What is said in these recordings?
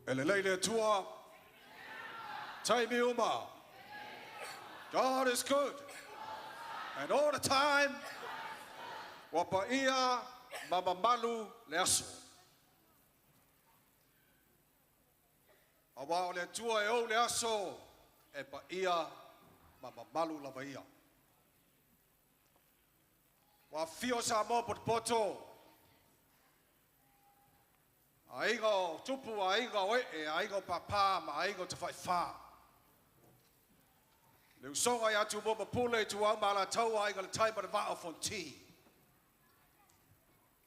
E lelei le Atua, taimi uma. God is good. And all the time, ua paia ma mamalu le aso. Auā o le Atua e ou le aso, e paia ma mamalu lava ia. Ua afifio Samoa potopoto, aiga o tupu, aiga o ee, aiga o pāpā ma aiga o tafaifā. Le usoga ia Tumua ma Pule, Ituau ma Alataua, Aiga i le Tai ma le Vaa o Fonoti.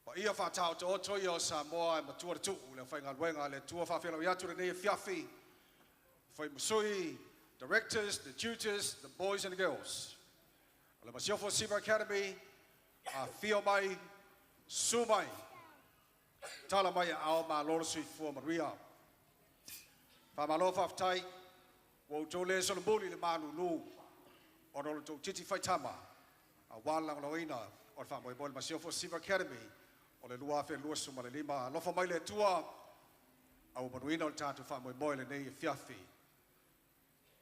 Paia faataotooto ia o Samoa e matua le tuu le aufaigaluega a le Atua faafeiloai atu lenei afiafi. Fai ma sui, directors, the tutors, the boys and the girls. O le Masiofo Siva Academy, afifio mai, susu mai, tala mai aao malo le soifua manuia. Faamalo faafetai, ua outou le solomuli le malulu ona o le tou titi faitama aua le lagolagoina o le faamoemoe o le Masiofo Siva Academy o le 2025. Alofa mai le Atua, a ua manuina o le tatou faamoemoe lenei afiafi.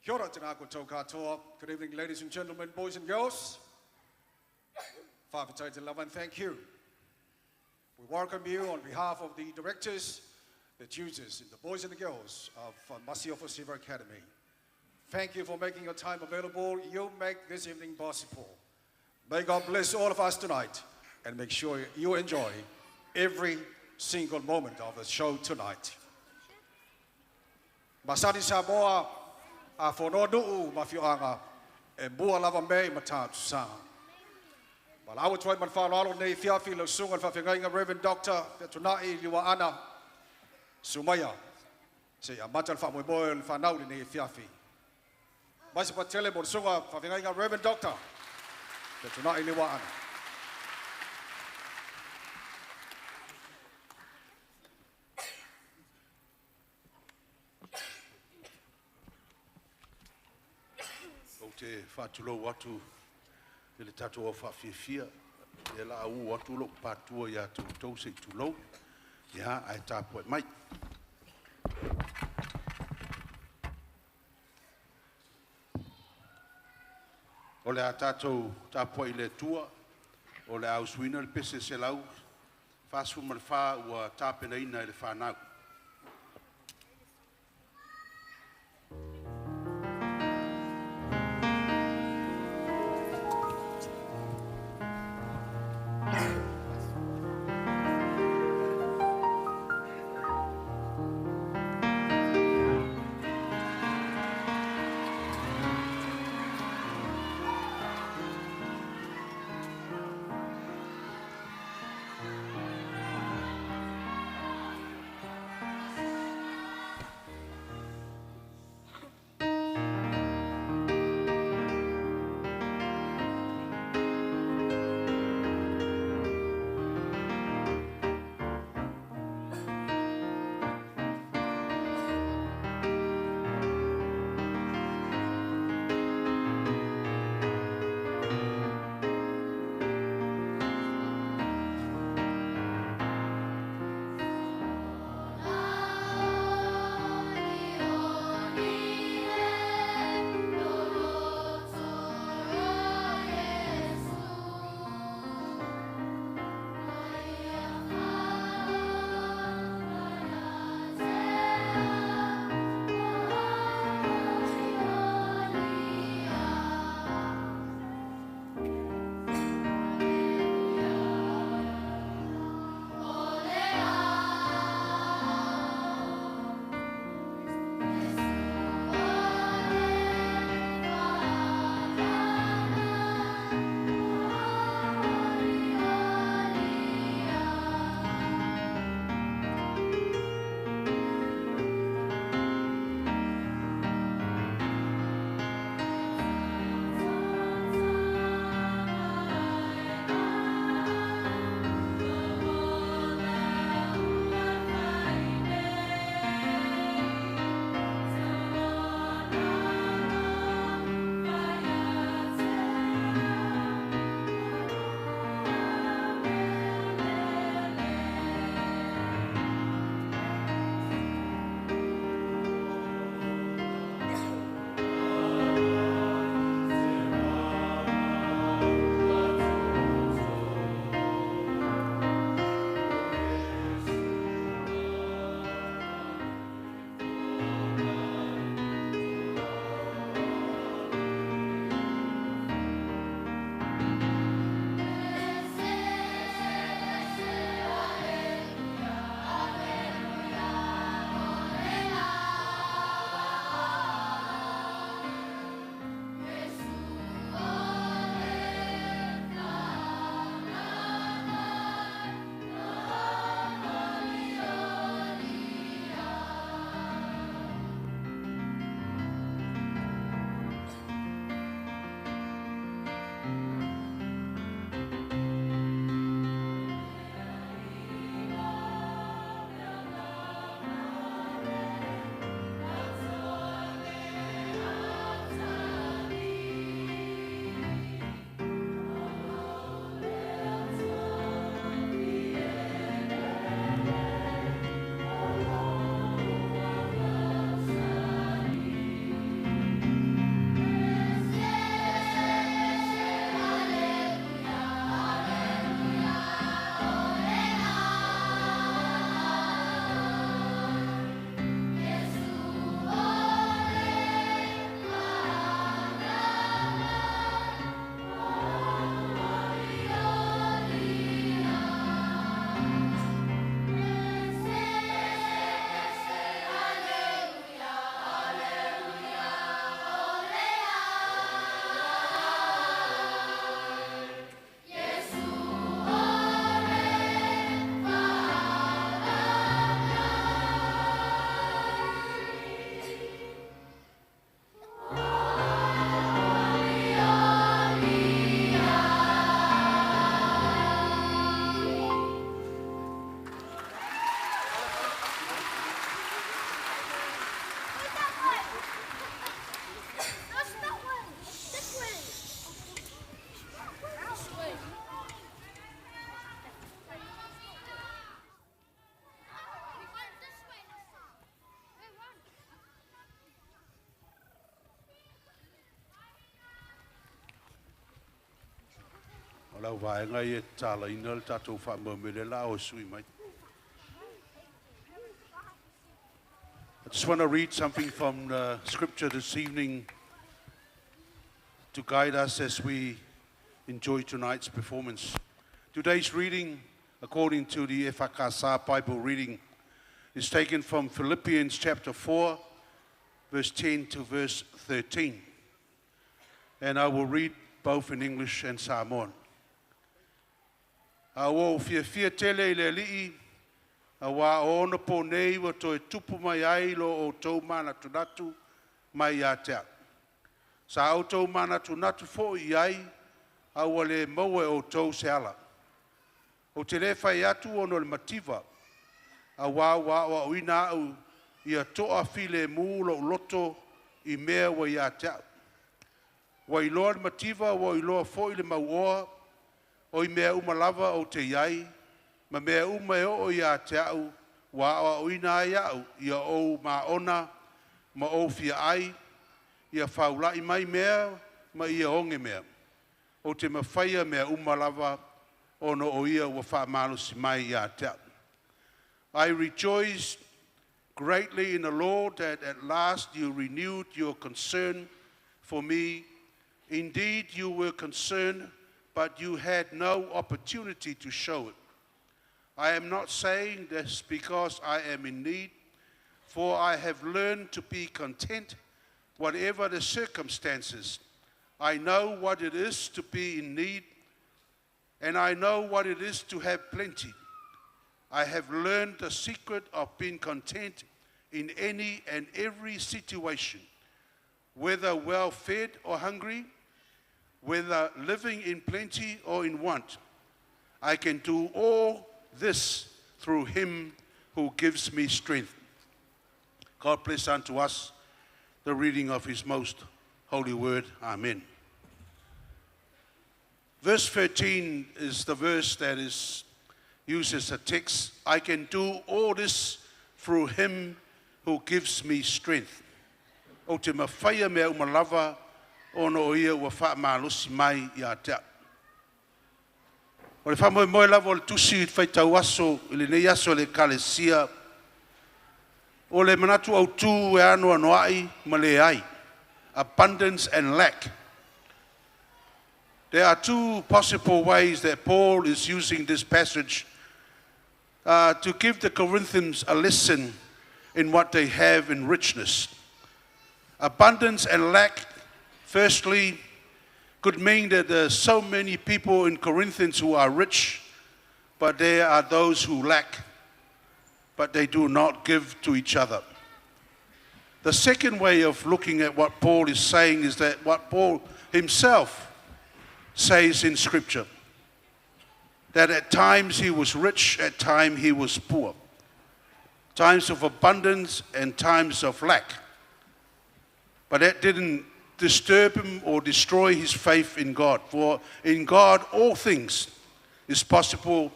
Kia ora tēnā koutou katoa. Good evening, ladies and gentlemen, boys and girls. Faafetai te lava and thank you. We welcome you on behalf of the directors, the tutors, and the boys and the girls of Masiofo Siva Academy. Thank you for making your time available. You make this evening possible. May God bless all of us tonight and make sure you enjoy every single moment of the show tonight. Masani Samoa a fono nuu ma afioaga e mua lava mea i Matautu-Sa. Valaau atu ai ma le faaaloalo lenei afiafi lau susuga i le faafeagaiga Reverend Dr. Featunai Liuaana Sumaia seia amata le faamoemoe o le fanau lenei afiafi. Mai se patele mo le susuga faafeagaiga Reverend Dr. Featunai Liuaana. Ou te faatulou atu i le tatou au faafiafia, ia la u atu lou patua ia te outou se i tulou, ia ae tapuai mai. O le a tatou tapuai i le Atua, o le a usuina le pese 144 ua tapenaina e le fanau. Lau vaega ia tatalaina le tatou faamoemoe lea la o e sui mai. I just want to read something from the scripture this evening to guide us as we enjoy tonight's performance. Today's reading, according to the EFKS Bible reading, is taken from Philippians chapter 4, verse 10 to verse 13. And I will read both in English and Samoan. A ua ou fiafia tele i le Alii, auā o onapo nei ua toe tupu mai ai lo outou manatunatu mai ia te au. Sa outou manatunatu foi i ai, a ua le maua e outou se ala. Ou te le fai atu ona o le mativa, auā ua aoaoina au ia toafilemu lou loto i mea ua ia te au. Ua iloa le mativa, ua iloa foi le mauoa, o i mea uma lava ou te i ai, ma mea uma e oo ia te au, ua aoaoina ai au, ia ou maona ma ou fiaai, ia faulai mai mea ma ia oge mea. Ou te mafaia mea uma lava, ona o ia ua faamalosi mai ia te au. I rejoice greatly in the Lord that at last you renewed your concern for me. Indeed, you were concerned, but you had no opportunity to show it. I am not saying this because I am in need, for I have learned to be content, whatever the circumstances. I know what it is to be in need, and I know what it is to have plenty. I have learned the secret of being content in any and every situation, whether well fed or hungry, whether living in plenty or in want. I can do all this through him who gives me strength. God bless unto us the reading of his most holy word. Amen. Verse 13 is the verse that is used as a text. I can do all this through him who gives me strength. Ou te mafaia mea uma lava ona o ia ua faamalosi mai ia te au. O le faamoemoe lava o le tusi i le faitau aso i lenei aso i le Ekalesia, o le manatu autu e anoanoai ma leai. Abundance and lack. There are two possible ways that Paul is using this passage to give the Corinthians a lesson in what they have in richness. Abundance and lack, firstly, could mean that there's so many people in Corinthians who are rich, but there are those who lack, but they do not give to each other. The second way of looking at what Paul is saying is that what Paul himself says in Scripture, that at times he was rich, at times he was poor. Times of abundance and times of lack. But that didn't disturb him or destroy his faith in God. For in God all things is possible,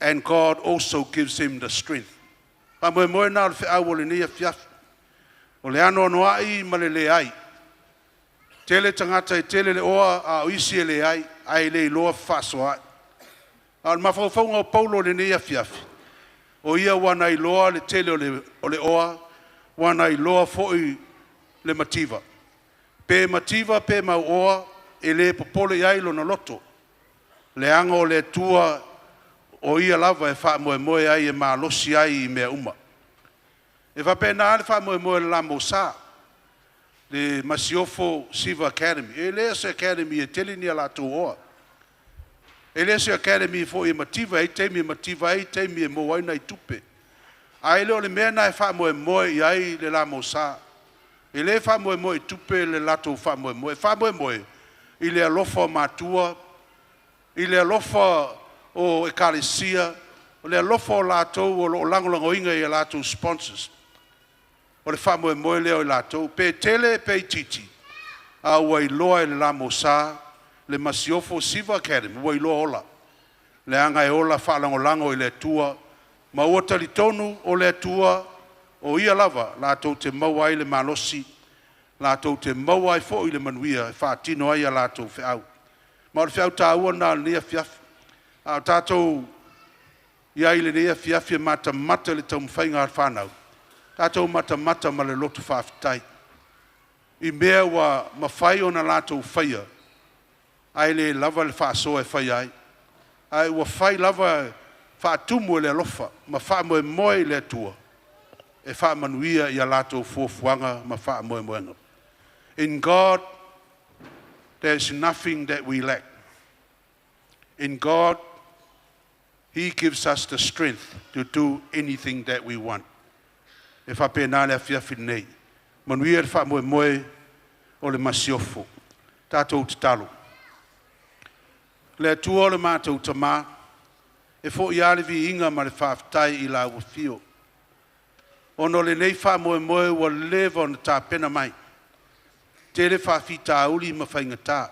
and God also gives him the strength. Faamoemoe lena o le feau o lenei afiafi. O le anoanoai ma le leai. Tele tagata e tele le oa a o isi e leai, ae le iloa fefaasoaai. A o le mafaufauga o Paulo i lenei afiafi, o ia ua na iloa le tele o le oa, ua na iloa foi le mativa. Pe mativa pe mauoa, e le popole i ai lona loto. Leaga o le Atua o ia lava e faamoemoe ai e malosi ai i mea uma. E faapena le faamoemoe o le la Mosa, le Masiofo Siva Academy. E le o se academy e tele ni a latou oa. E le o se academy foi e mativa, e i ai taimi e mativa ai, taimi e maua ai nai tupe. Ae le o le mea lena e faamoemoe i ai le la Mosa. E le faamoemoe i tupe le latou faamoemoe. E faamoemoe i le alofa o matua, i le alofa o ekalesia, o le alofa o latou o lo o lagolagoina i a latou sponsors. O le faamoemoe lea o i latou, pe tele pe itiiti, a ua iloa e le la Mosa le Masiofo Siva Academy, ua iloa ola, leaga e ola faalagolago i le Atua, ma ua talitonu o le Atua o ia lava latou te maua ai le malosi, latou te maua ai foi le manuia e faatino ai a latou feau. Ma o le feau tāua lena o lenei afiafi. A o tatou i ai i lenei afiafi e matamata i le taumafaiga a le fanau, tatou matamata ma le loto faafetai i mea ua mafai ona latou faia, ae le lava le faasoa e faia ai. Ae ua fai lava faatumu e le alofa ma faamoemoe i le Atua e faamanuia i a latou fuafuaga ma faamoemoega. In God, there's nothing that we lack. In God, He gives us the strength to do anything that we want. E faapena le afiafi lenei. Manuia le faamoemoe o le masiofo. Tatou tatalo. Le Atua o le matou Tamā, e foi lava le viiga ma le faafetai i lau afio, ona o lenei faamoemoe ua leva ona tapena mai, tele faafitauli ma faigata,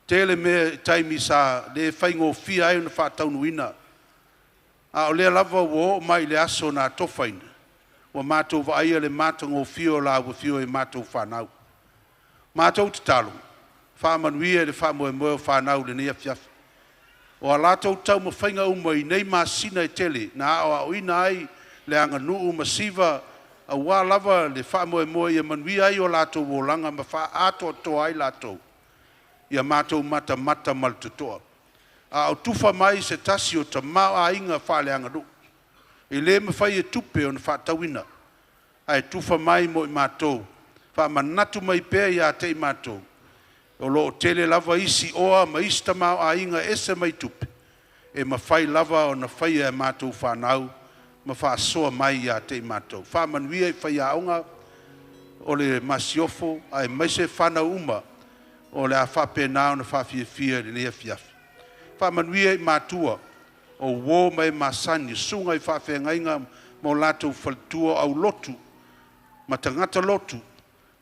tele mea taimi sa le faigofie ai ona faataunuuina, a o lea lava ua oo mai i le aso na atofaina, ua matou vaaia le matagofie o lau afio i matou fanau. Matou tatalo, faamanuia i le faamoemoe o fanau i lenei afiafi. O a latou taumafaiga uma i nei masina e tele na aoaoina ai le aganuu ma siva aua lava le faamoemoe ia manuia ai o latou olaga ma faaatoatoa ai latou, ia matou matamata ma le totoa. A o tufa mai se tasi o tamaoaiga faaleaganuu, e le mafai e tupe ona faatauina, ae tufa mai mo i matou, faamanatu mai pea ia te i matou, o lo o tele lava isi oa ma isi tamaoaiga e ese mai tupe, e mafai lava ona faia e matou fanau ma faasoa mai ia te i matou. Faamanuia i faiaoga o le masiofo aemaise fanau uma o le a faapena ona faafiafia i lenei afiafi. Faamanuia i matua o uo ma e masani, susuga i faafeagaiga ma o latou faletua, o aulotu ma tagata lotu,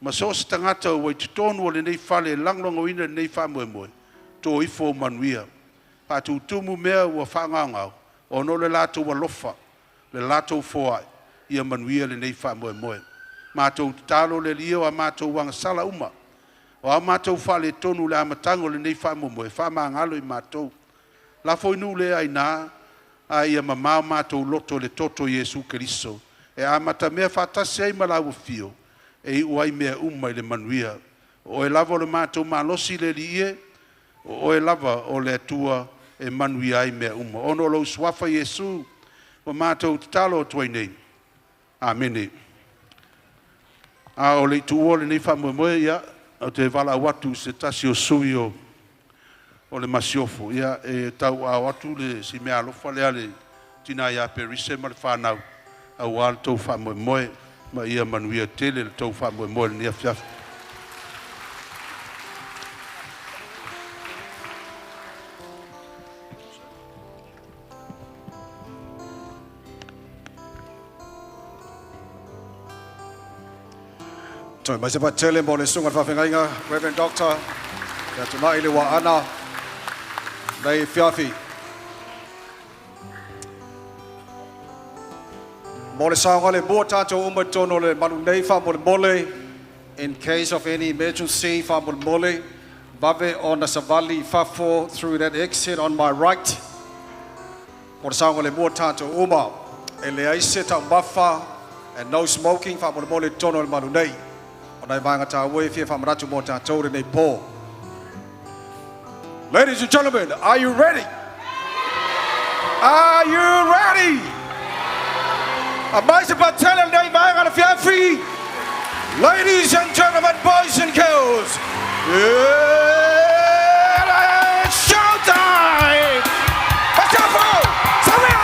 ma so o se tagata ua i totonu o lenei fale e lagolagoina lenei faamoemoe, to ifo ou manuia. Faatutumu mea ua faagaogao, ona o le latou alofa, le latou foai, ia manuia lenei faamoemoe. Matou tatalo le Alii o a matou agasala uma, o a matou faaletonu i le amataga o lenei faamoemoe, faamagalo i matou. Lafo i nuu le aina, a ia mamao matou loto i le toto o Iesu Keriso, e amatamea faatasi ai ma lau afio, e iu ai mea uma i le manuia. O oe lava o le matou malosi le Alii e, o oe lava o le Atua e manuia ai mea uma. Ona o lou suafa Iesu, ua matou tatalo atu ai nei. Amene. A o le i tuua lenei faamoemoe, ia, ou te valaau atu i se tasi o sui o le masiofo, ia, e tauaao atu le si meaalofa lea le tina ia Perise ma le fanau, aua le tou faamoemoe, ma ia manuia tele le tou faamoemoe i lenei afiafi. Toe mai se patele mo le susuga i le faafeagaiga, Reverend Doctor, ia tunai le waana, nei fiafi. Mo le saogalemu o tatou uma i totonu o le malu nei faamolemole, in case of any emergency faamolemole, vave ona savali i fafo through that exit on my right. Mo le saogalemu o tatou uma. E leai se taumafa and no smoking faamolemole i totonu o le malu nei. O nai vaega taua e fia faamanatu mo tatou lenei po. Ladies and gentlemen, are you ready? Are you ready? Aumai se patele lenei vaega le fiafi. Ladies and gentlemen, boys and girls, it is showtime! Masiofo! Sawia!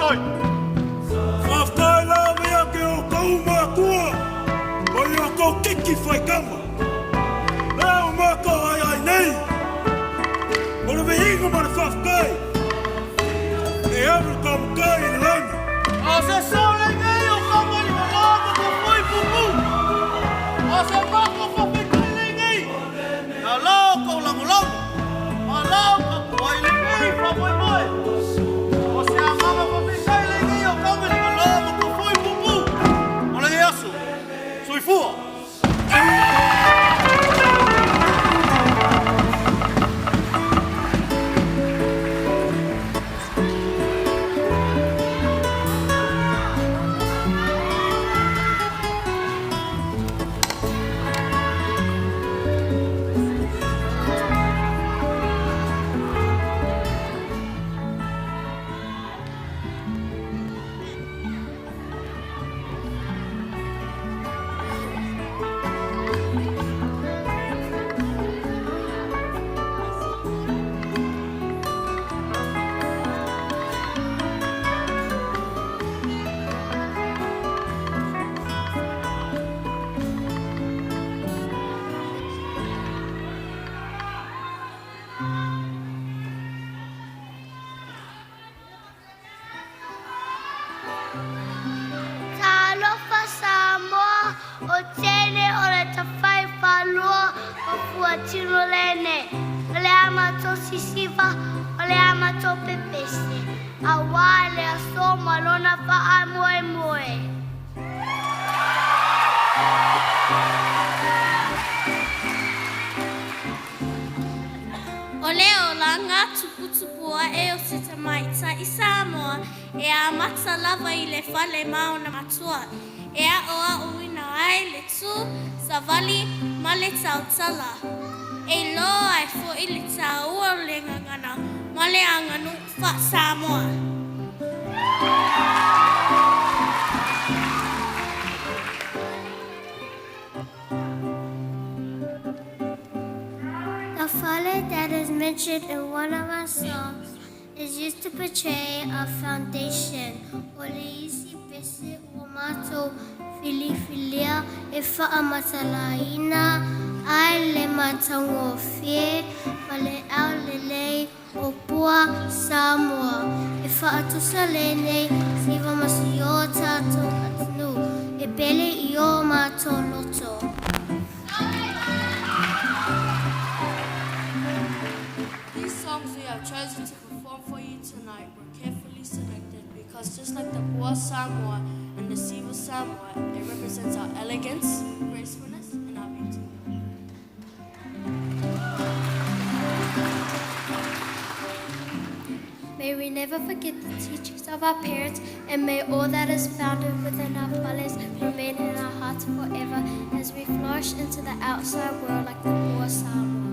Faafetai. Faafetai lava ia te outou matua ma i outou keiki faitama. Lea ua matou aiai nei. O le viiga ma le faafetai. E ave le taumatai i le lagi. A o se sō lenei o Taumalimalō ma Tafoipupu. O se matou faafetai lenei. Na lao kou lagolago. Ma lao tapuai lenei faamoemoe. O se agaga faafetai lenei o Taumalimalō ma Tafoipupu. O lenei aso. Soifua. Talofa Samoa o tele o le tafai falua o fuatino lene. O le amato sisiva, o le amato pepese. Auā le aso ma lona faamoemoe. O le olaga tuputupu ae o se tamaitai Samoa e amata lava i le fale ma ona matua. E aʻoaʻoina ai le tū, savali ma le tautala. E iloa ai foʻi le taua o le gagana ma le aganuu faa-Samoa. The fale that is mentioned in one of our songs is used to portray a foundation. O le isi pese ua matou filifilia e faamatalaina ai le matagofie ma le aulelei o pua Samoa. E faatusa lenei siva ma si o tatou atunuu e pele i o matou loto. These songs we have chosen to perform for you tonight were carefully selected because just like the Pua Samoa and the Siva Samoa, it represents our elegance, gracefulness, and our beauty. May we never forget the teachings of our parents, and may all that is founded within our fales remain in our hearts forever as we flourish into the outside world like the Pua Samoa.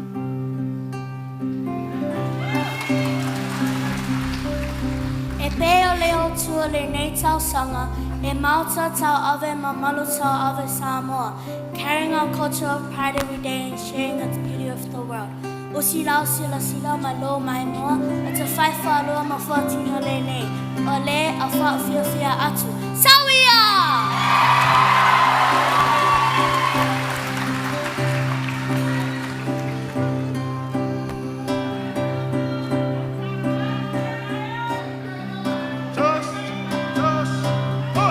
E pei o le otua lenei tausaga, e maota tauave ma malu tauave Samoa, carrying our culture of pride every day and sharing its beauty with the world. O sila o sila sila ma lo mai moa, o te whai whālua ma whātino lenei, o le a whaawhiawhia atu. Sauia! Toss, toss, ha!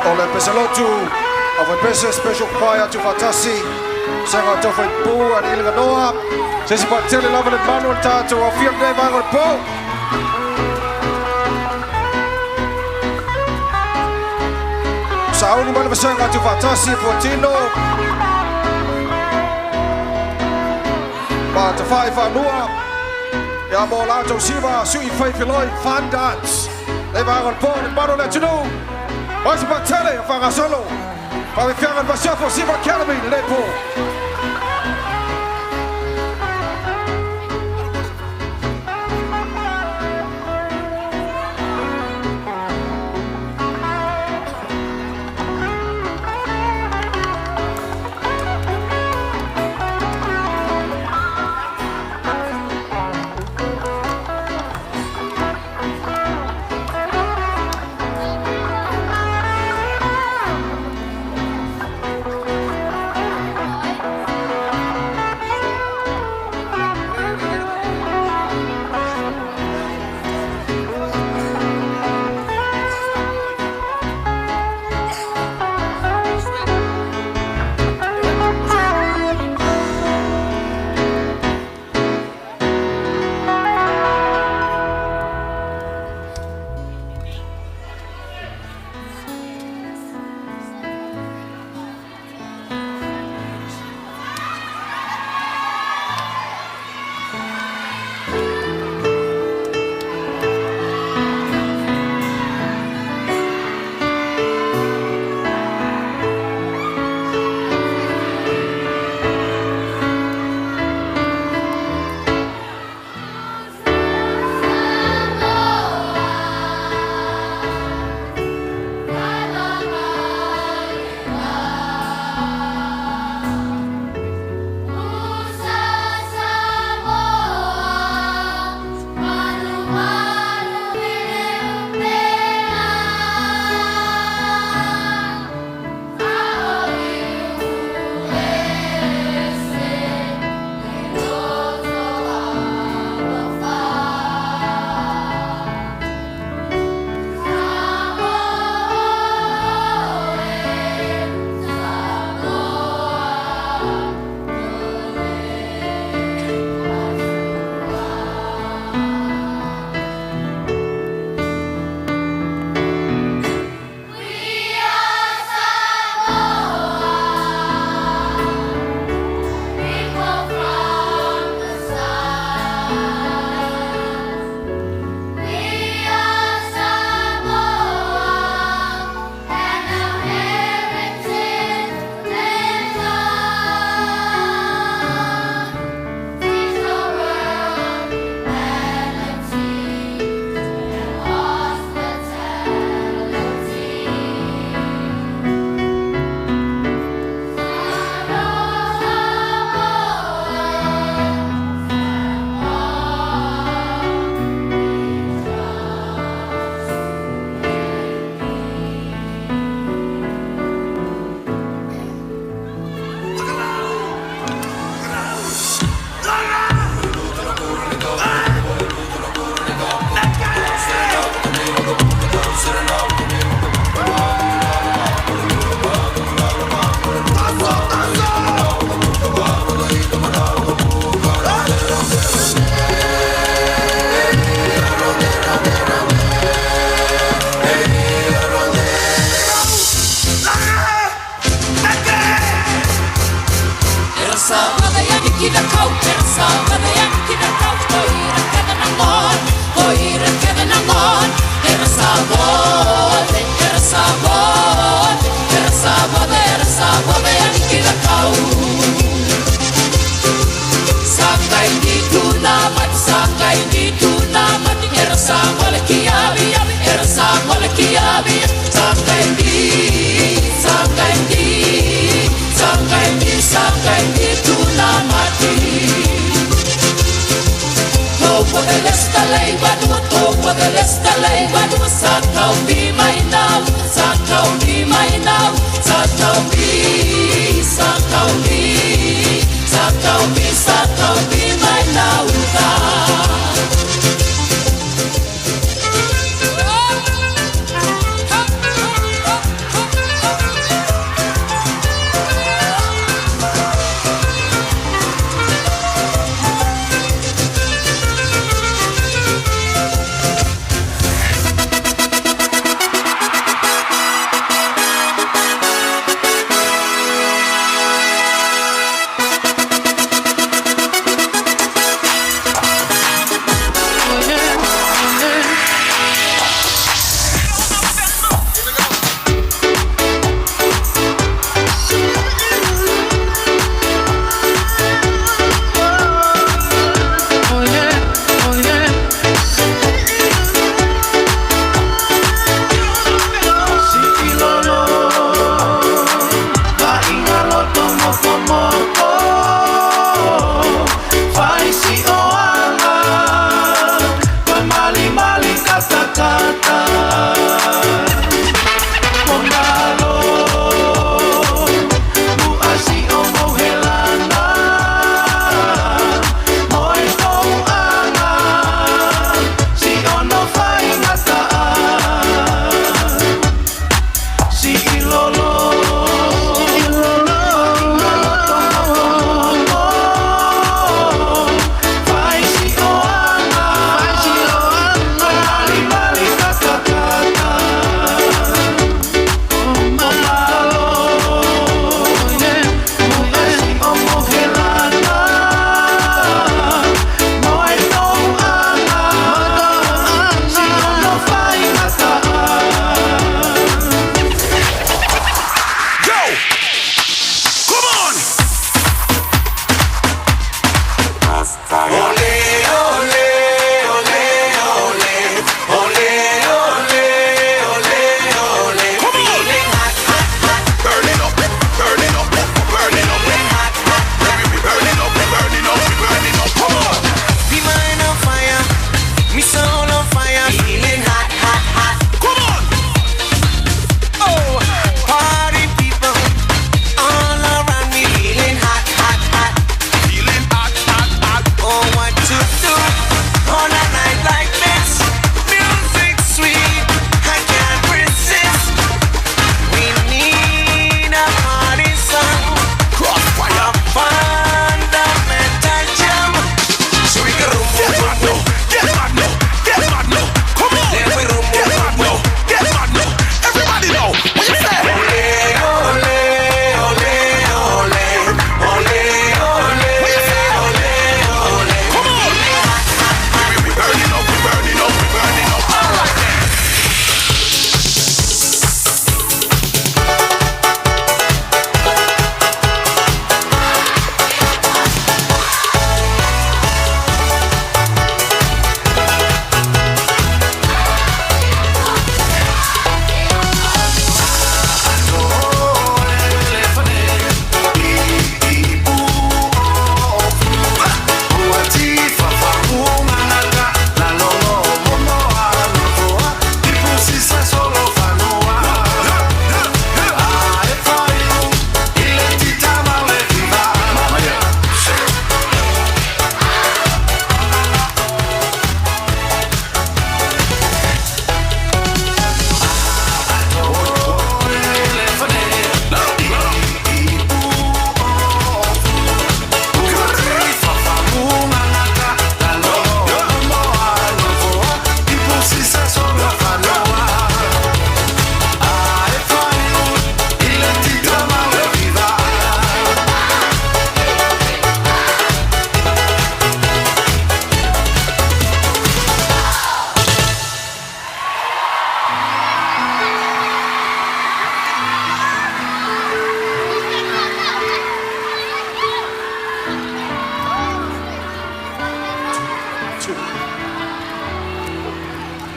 O le Peselotu o Pese Special Choir Tufatasi Sega Tofo Pu and Ilganoa Se si patele lava le manu o tātou o fia nei vaega o le pō. Sauni mai le vasega Tufatasi Fuatino Ma te whai whanua Ia mō lātou siva Sui Whai Filoi Fun Dance. Le vaega o le pō le manu le atunuu. Mai se patele o whangasolo. Whawe whianga le Masiofo Siva Academy le pō.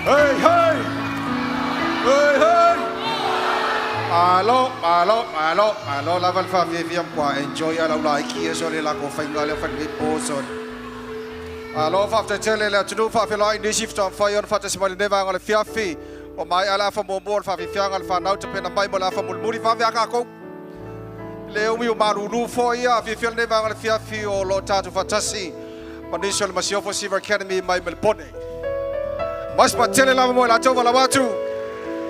Hey, hey! Hey, hey! Malo, malo, malo, malo lava le faafiafia ma enjoy a lau laiki e so le lako faiga le fa le po so. Malo faafetai le atunuu faafeiloai nisi faatoa mafai ona faatasi mai lenei vaega o le afiafi. Ua maea le afa muamua o le faafiafiaga a le fanau tapena mai mo le afa mulimuli vave a kākou. Le umi o malulu foi ia fiafia lenei vaega o le afiafi o lo o tatou faatasi ma nisi o le Masiofo Siva Academy mai Melbourne. Mas patele lava mo i latou valaau atu.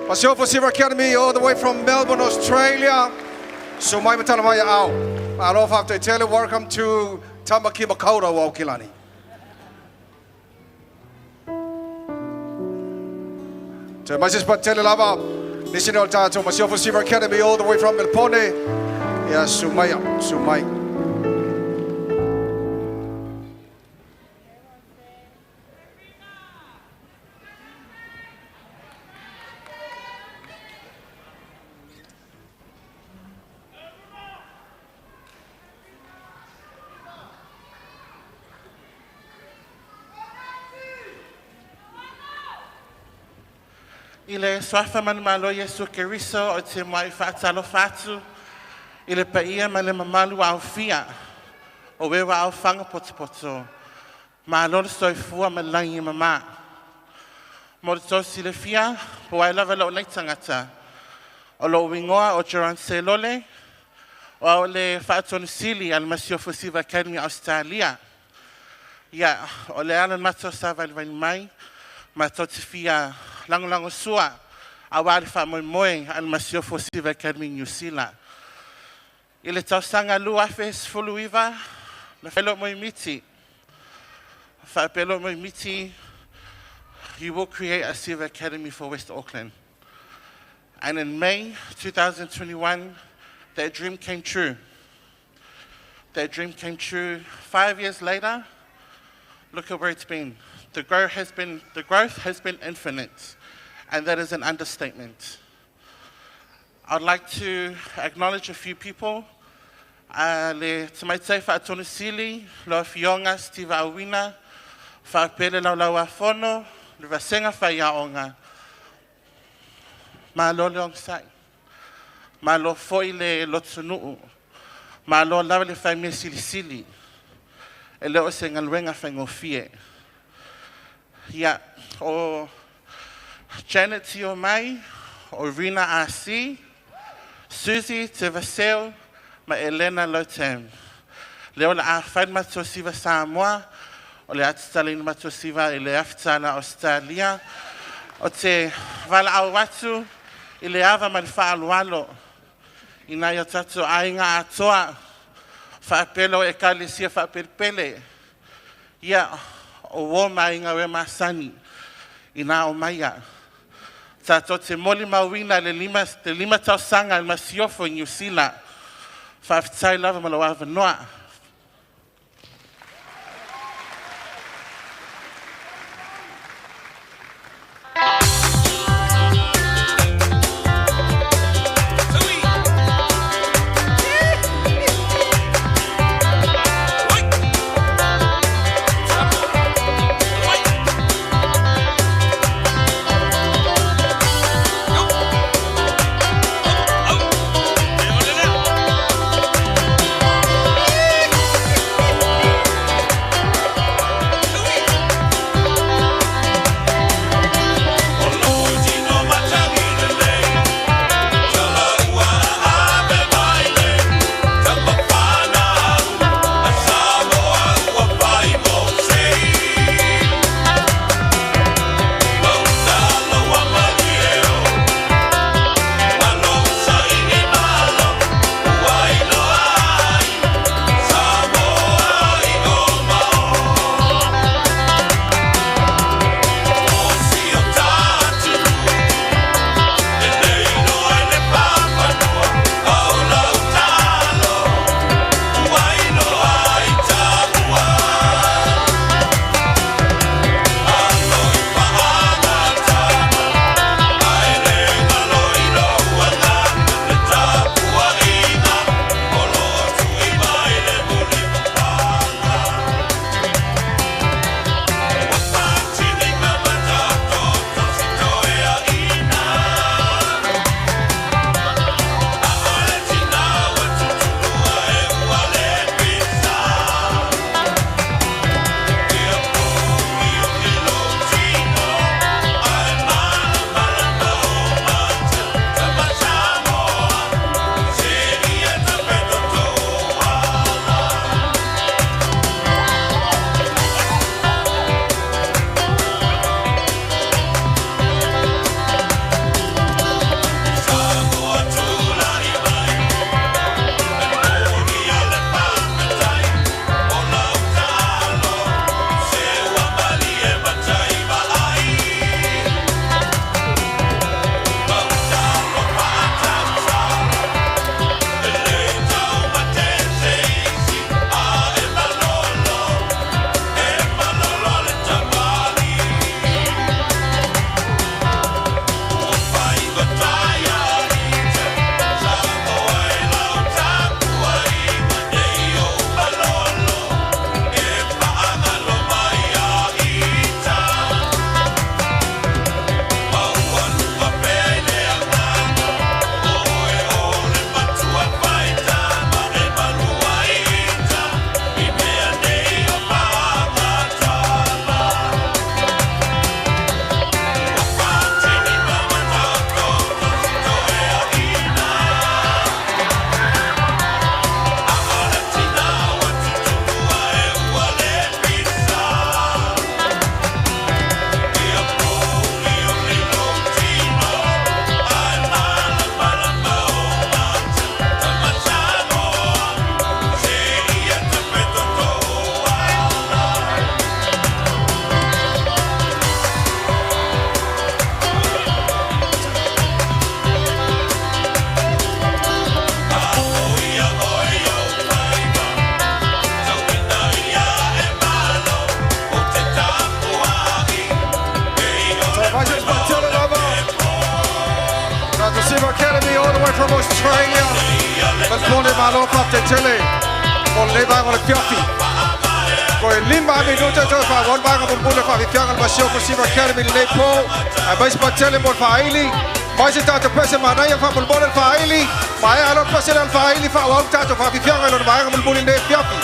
Masiofo Siva Academy all the way from Melbourne, Australia. So mai matala mai ao. Malo faafetai tele. Welcome to Tamaki Makaurau Aukilani. Te mai se patele lava. Nisi o tātou Masiofo Siva Academy all the way from Melbourne. Ia sumai, sumai. I le suafa manumalo Iesu Keriso o te mai faatalofa atu i le paia ma le mamalu aofia o e ua aofaga potopoto. Malo le soifua ma le lagi e mama. Mo le tou silafia, po ai lava lou nei tagata. O lou igoa o Geron Selole, o au le Faatonu Sili a le Masiofo Siva Academy Australia. Ia, o le ala matou savalivali mai, matou te fia lagolagosua auā le faamoemoe a le Masiofo Siva Academy Niu Sila. I le tausaga 2019, na fai lou moemiti, faapea lou moemiti, you will create a Siva Academy for West Auckland. And in May 2021, that dream came true. That dream came true. 5 years later, look at where it's been. The growth has been infinite, and that is an understatement. I'd like to acknowledge a few people. Le Tamaitai Faatonu Sili, Lau Afioga Steve Awina, faapea le Laulau-a-Fono, le Vasega Faiaoga, malo le onosai. Malo foi le lotonuu. Malo lava le faimea silisili. E le o se galuega faigofie. Ia, o Janet Tio Mai, o Rina RC, Susie Te Vaseu, ma Elena Lotam. Lea o le a fai le matou siva Samoa, o le a tatalaina matou siva i le afi tālā Ausetalia. O te valaau atu i le ava ma le faaaloalo i nai o tatou aiga atoa faapea lau ekalesia faapelepele. Ia, o uō ma aiga e masani i nā o maia. Tatou te molimauina le 5 tausaga le Masiofo i Niu Sila. Faafetai lava ma lou avanoa. All the way from Australia. Malpone malo faafetai tele mo lenei vaega o le fiafi. Ko e 5 minuta toe faaauau le vaega mulimuli o le faafiafiaga le Masiofo Siva Academy lenei po. Ae mai se patele mo le faaili. Mai se tatou pese manaia faamolemole le faaili. Maea loa le pese lea o le faaili faaauau le tatou faafiafiaga i lona vaega mulimuli lenei fiafi.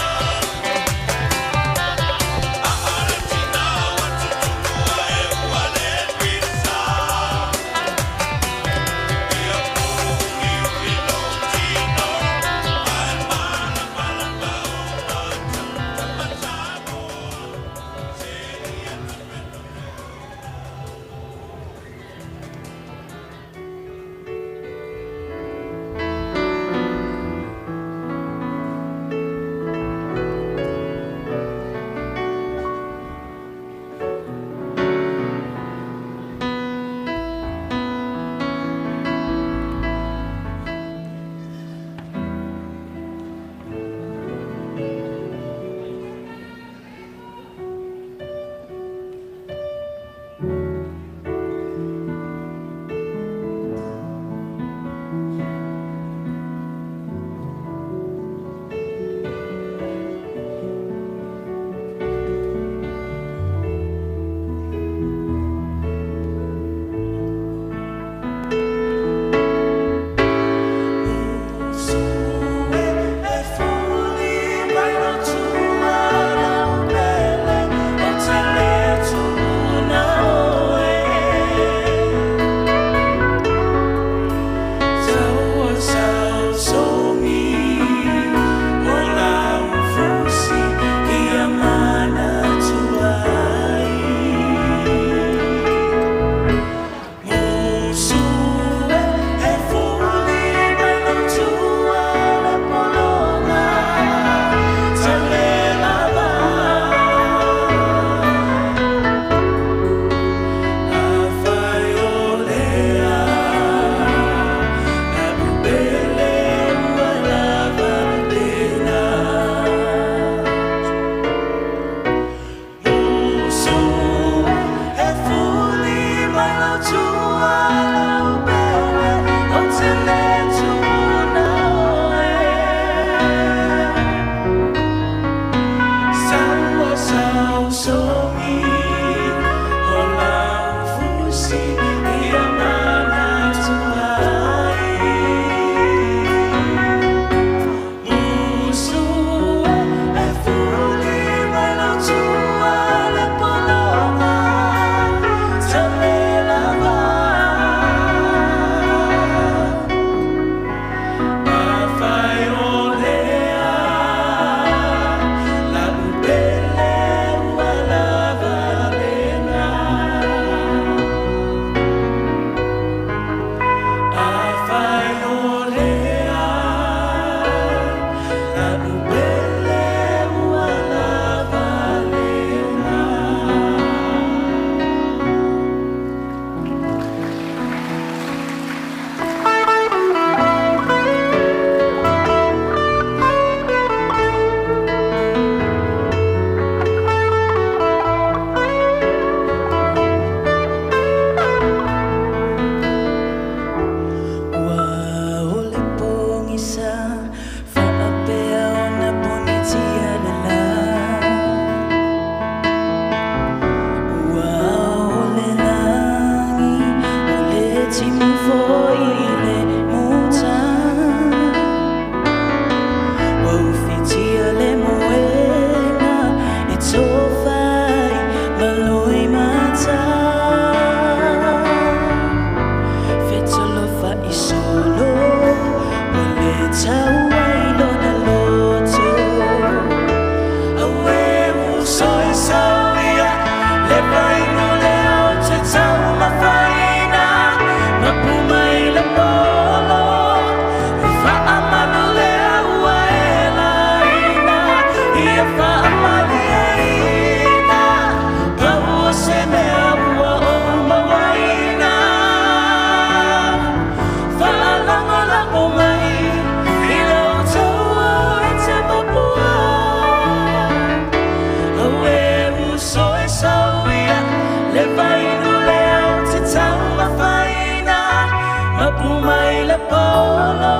le paolo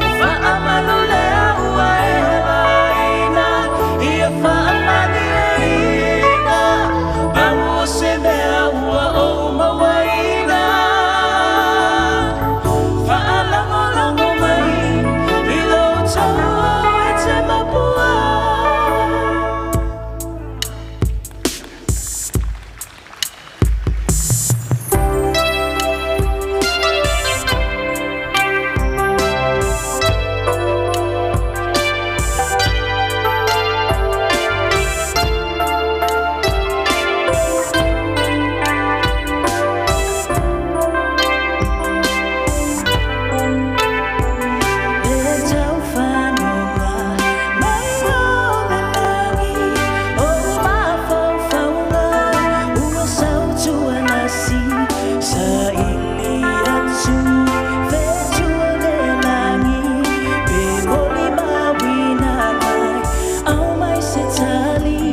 E faamalu lea ua e vaina Ia faamalieina Pau o se mea ua ou mauaina Faalagolago mai I lou taua e te mapua. Le taufanoga mai o le lagi o mafaufauga ua sautualasi saili atu fetua le lagi pe molimauina mai au mai se tali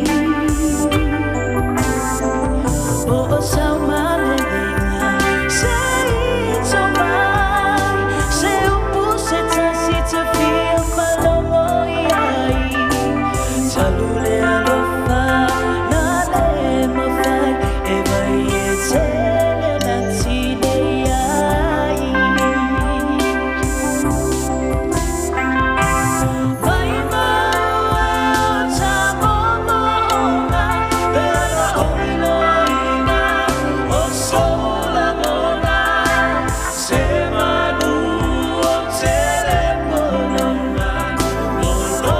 o o saumaleleina se ito mai se upu se tasi te fia faalogo i ai talu le alofa na le mafai e vai e tele ona tinei ai. Mai mau e o ta momo'oga Pe ala oi loaina o sou lagona Se manu o tele polonga O lo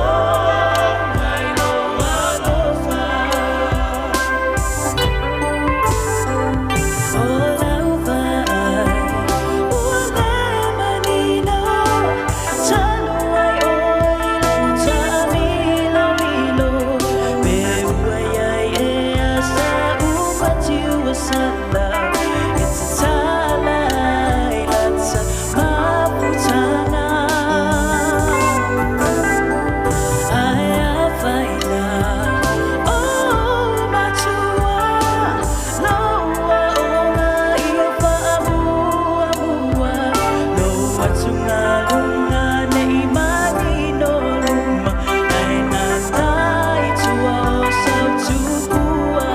mai lo alofa. O lau vaai ua le manino Talu ai ʻoe i lou taamilomilo Pe ua iai ea sa'u pati ua sala E tatala ai lata mafutaga Ae afai la o matua Lou aoga ia faamuamua Lou atugaluga nei manino luma Ae nana i tua o sau tupua.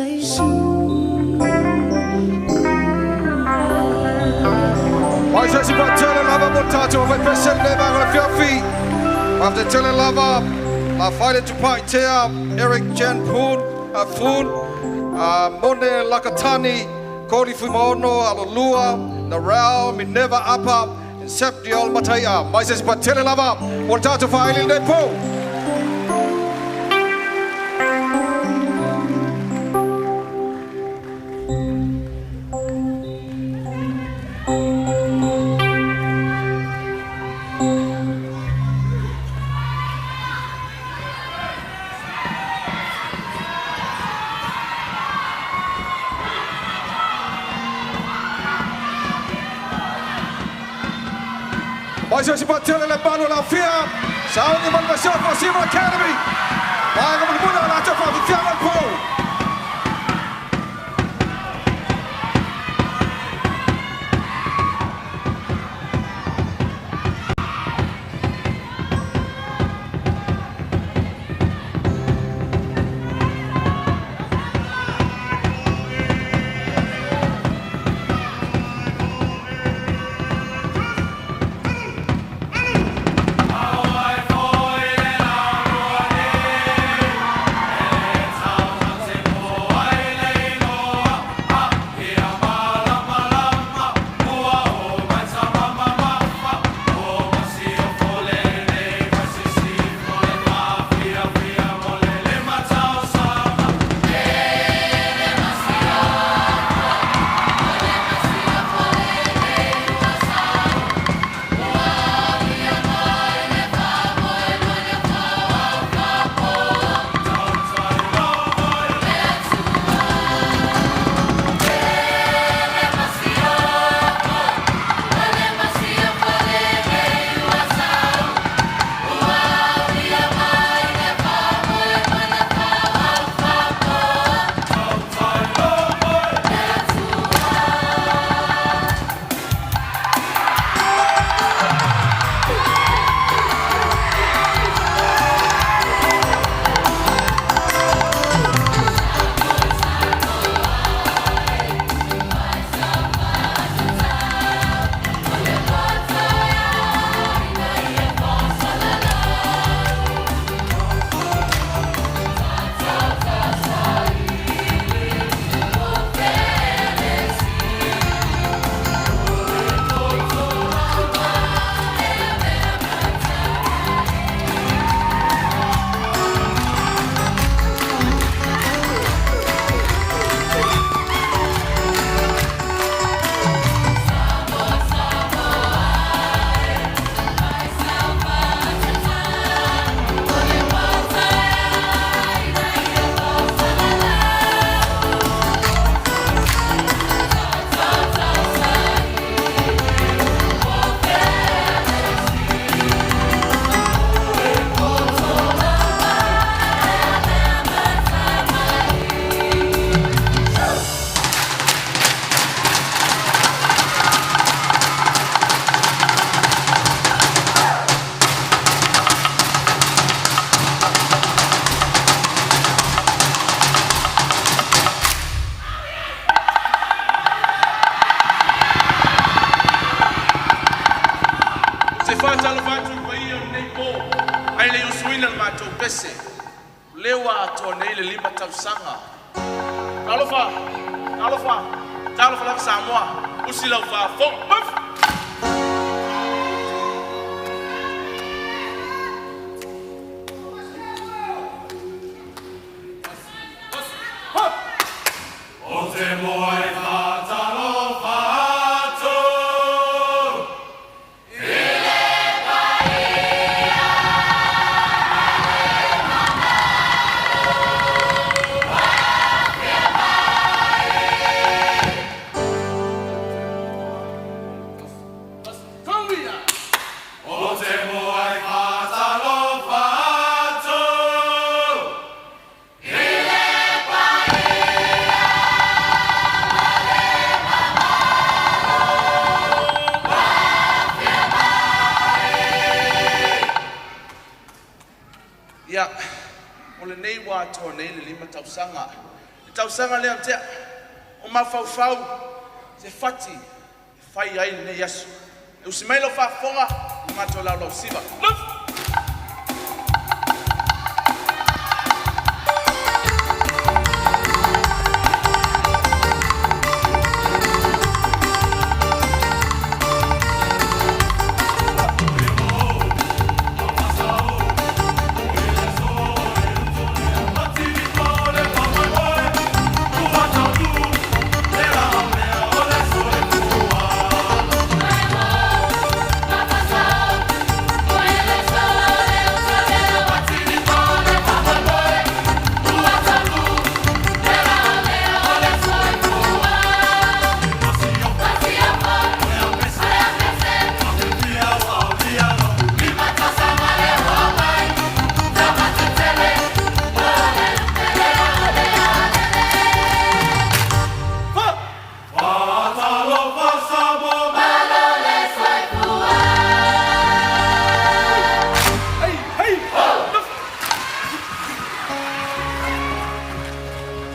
Mai se si patele lava mo tātou whai pese le vanga le fiafi. After tele lava, la whaile tupai tea, Eric Jan Poon, Foon, Mone Lakatani, Kori Fuimono, Alolua, Narau, Minerva Apa, and Septiol Matai. Mai se si patele lava mo tātou whaile le pō. Mai se si patele le palo la fia. Saungi man myself for Silver Academy. Mai ka muna la te fa fia le po. Tausaga lea tea o mafaufau se fati e fai ai lenei aso. E usi mai lau faafofoga i matou laulausiva.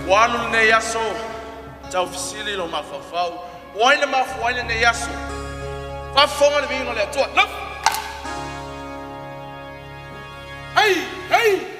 Ua alu lenei aso taufisili lou mafaufau, o ai na mafua ai lenei aso? Faafofoga le viiga o le Atua. Hei, hei!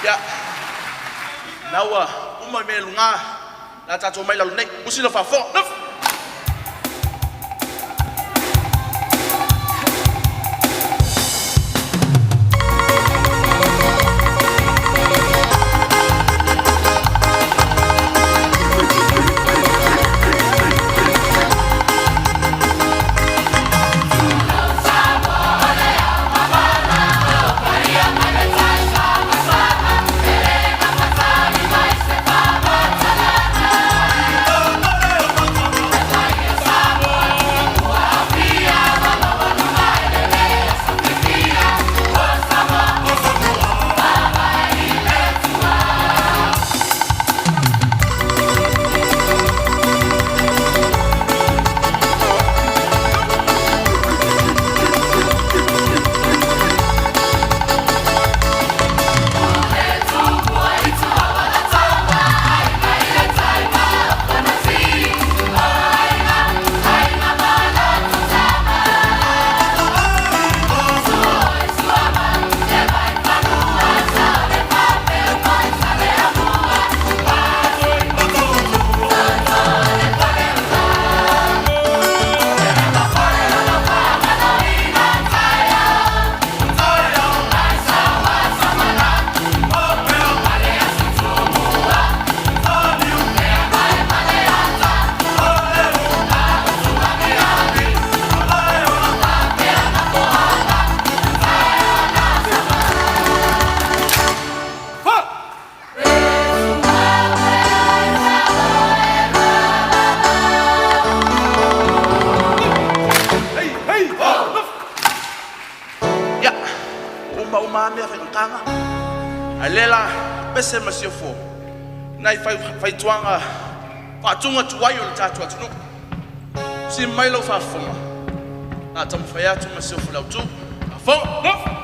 Ia, na ua uma mea i luga, la tatou mai lalo nei. Usi lau faafofoga. Matagaluega. Ae le la pese ma siofo nai faituaga faatuga tuai o le tatou atunuu. Si mai lau faafofoga a taumafai atu ma siofo le autu. Faafofoga.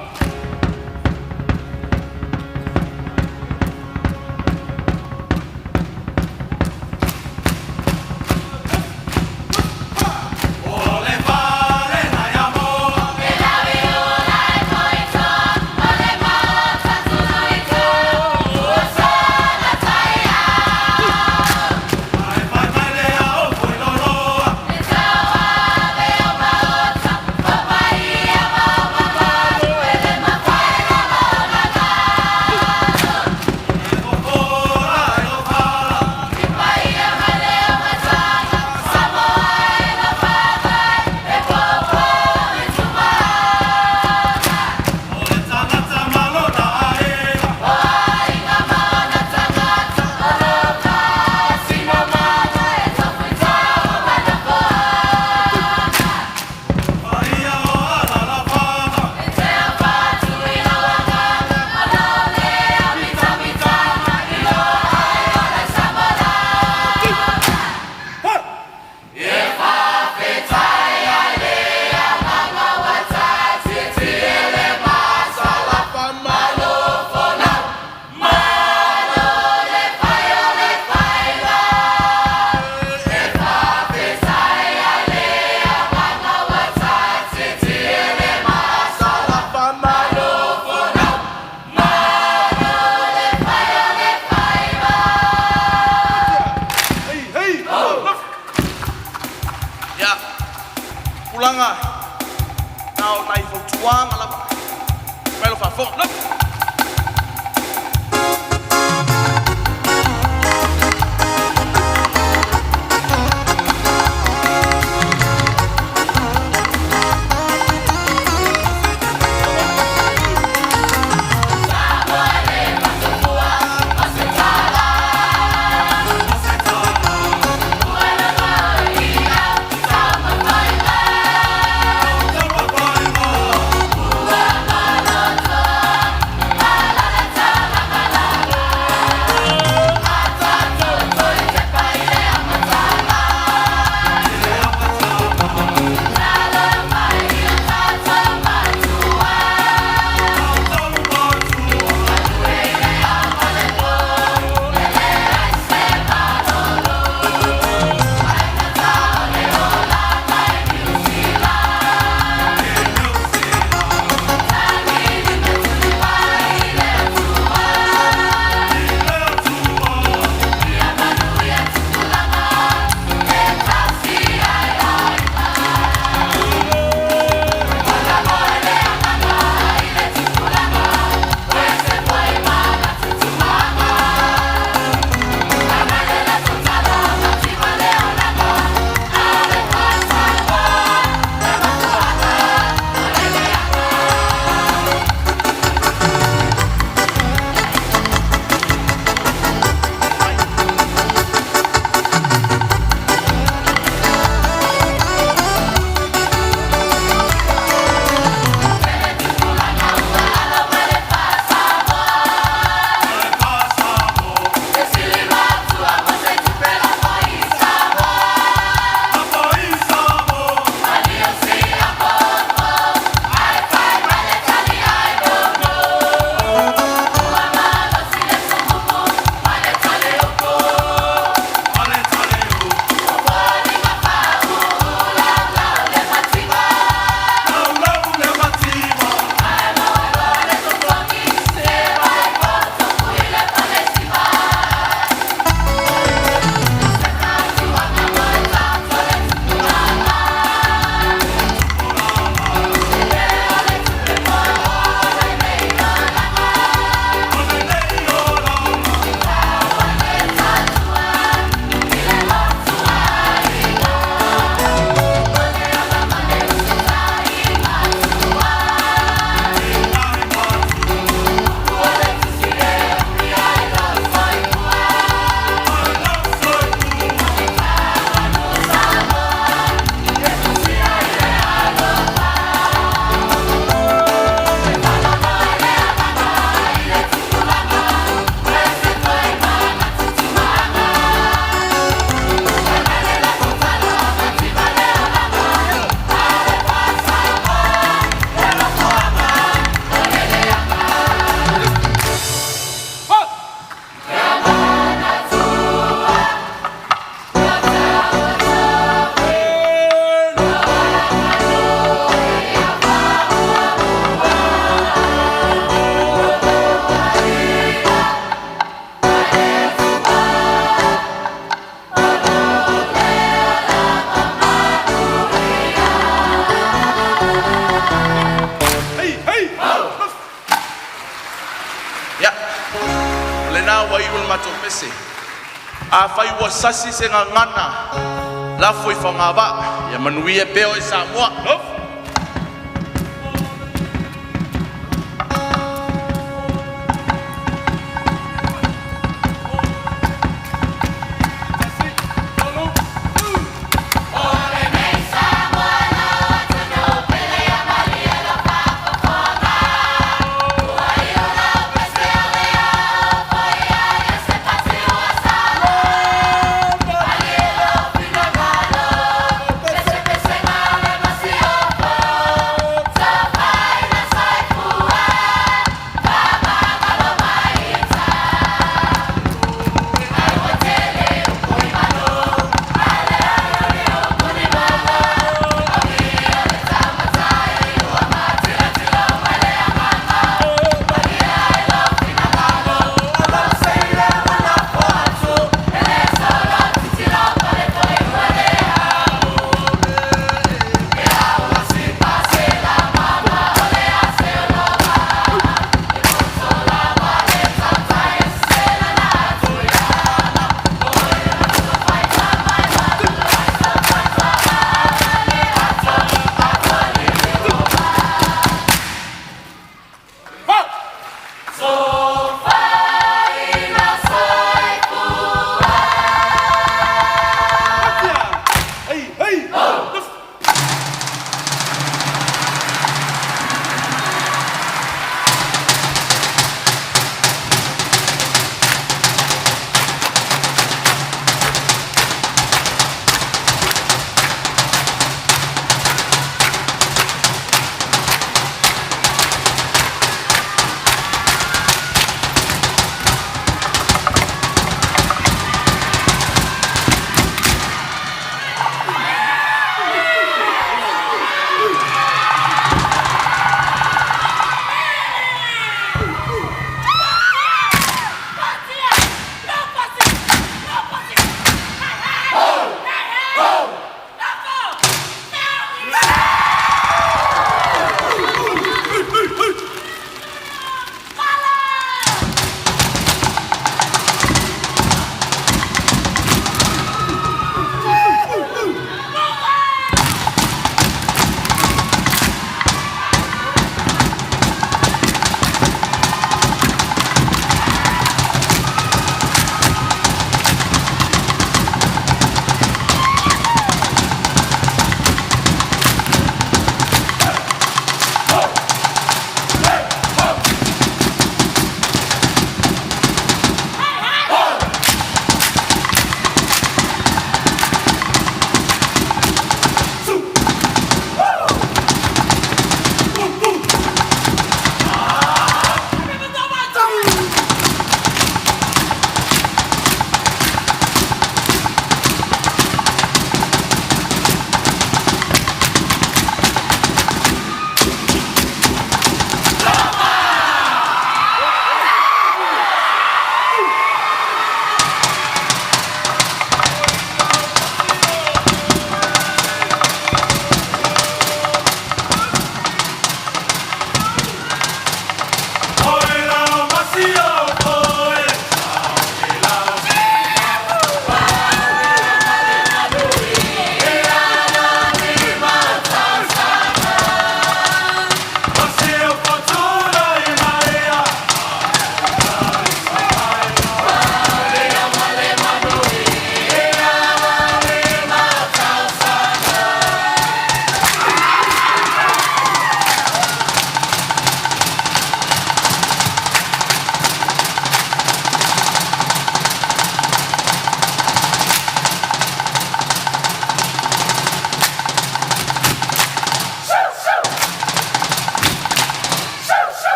Ia, tulaga na o nai fautuaga lava. Mai lau faafofoga. Afai ua sasi se gagana, lafo i fogavaa. Ia manuia pea oe Samoa. Pese pese na le masio.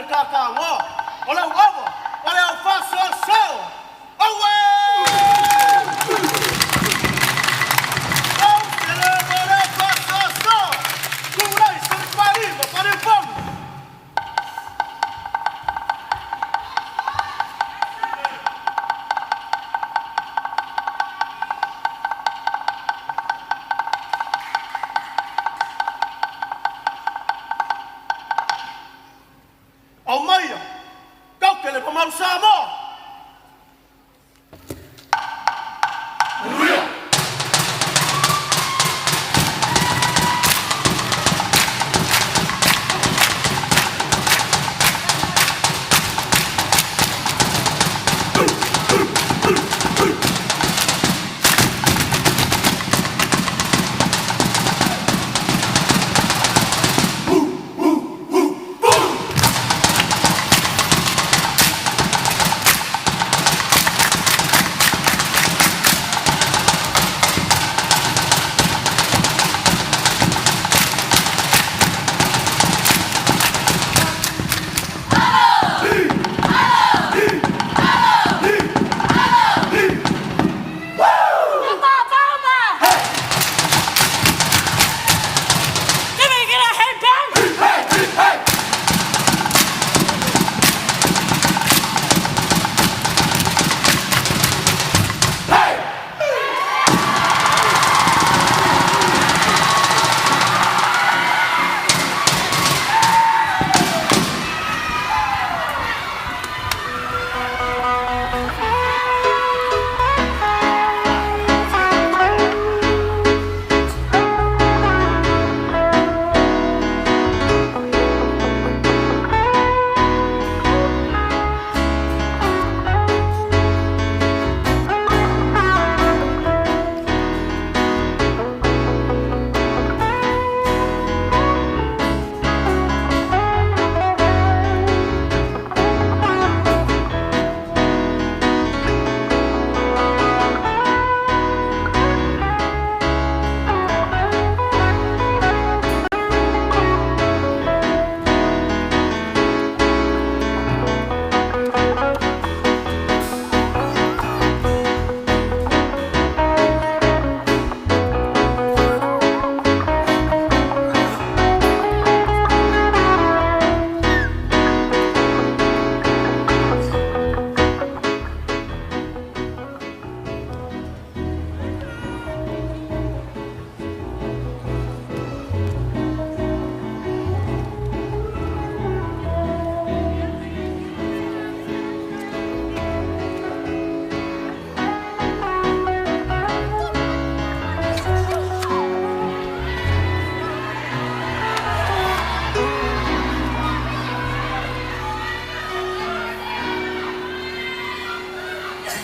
le tatagoa, o le uava, o le au faasoasoa. Aue! Au se le ma le au faasoasoa, tulai se le pali ma pali palu. Au maia, kau ke le mamalu Samoa. Can we get a headbang?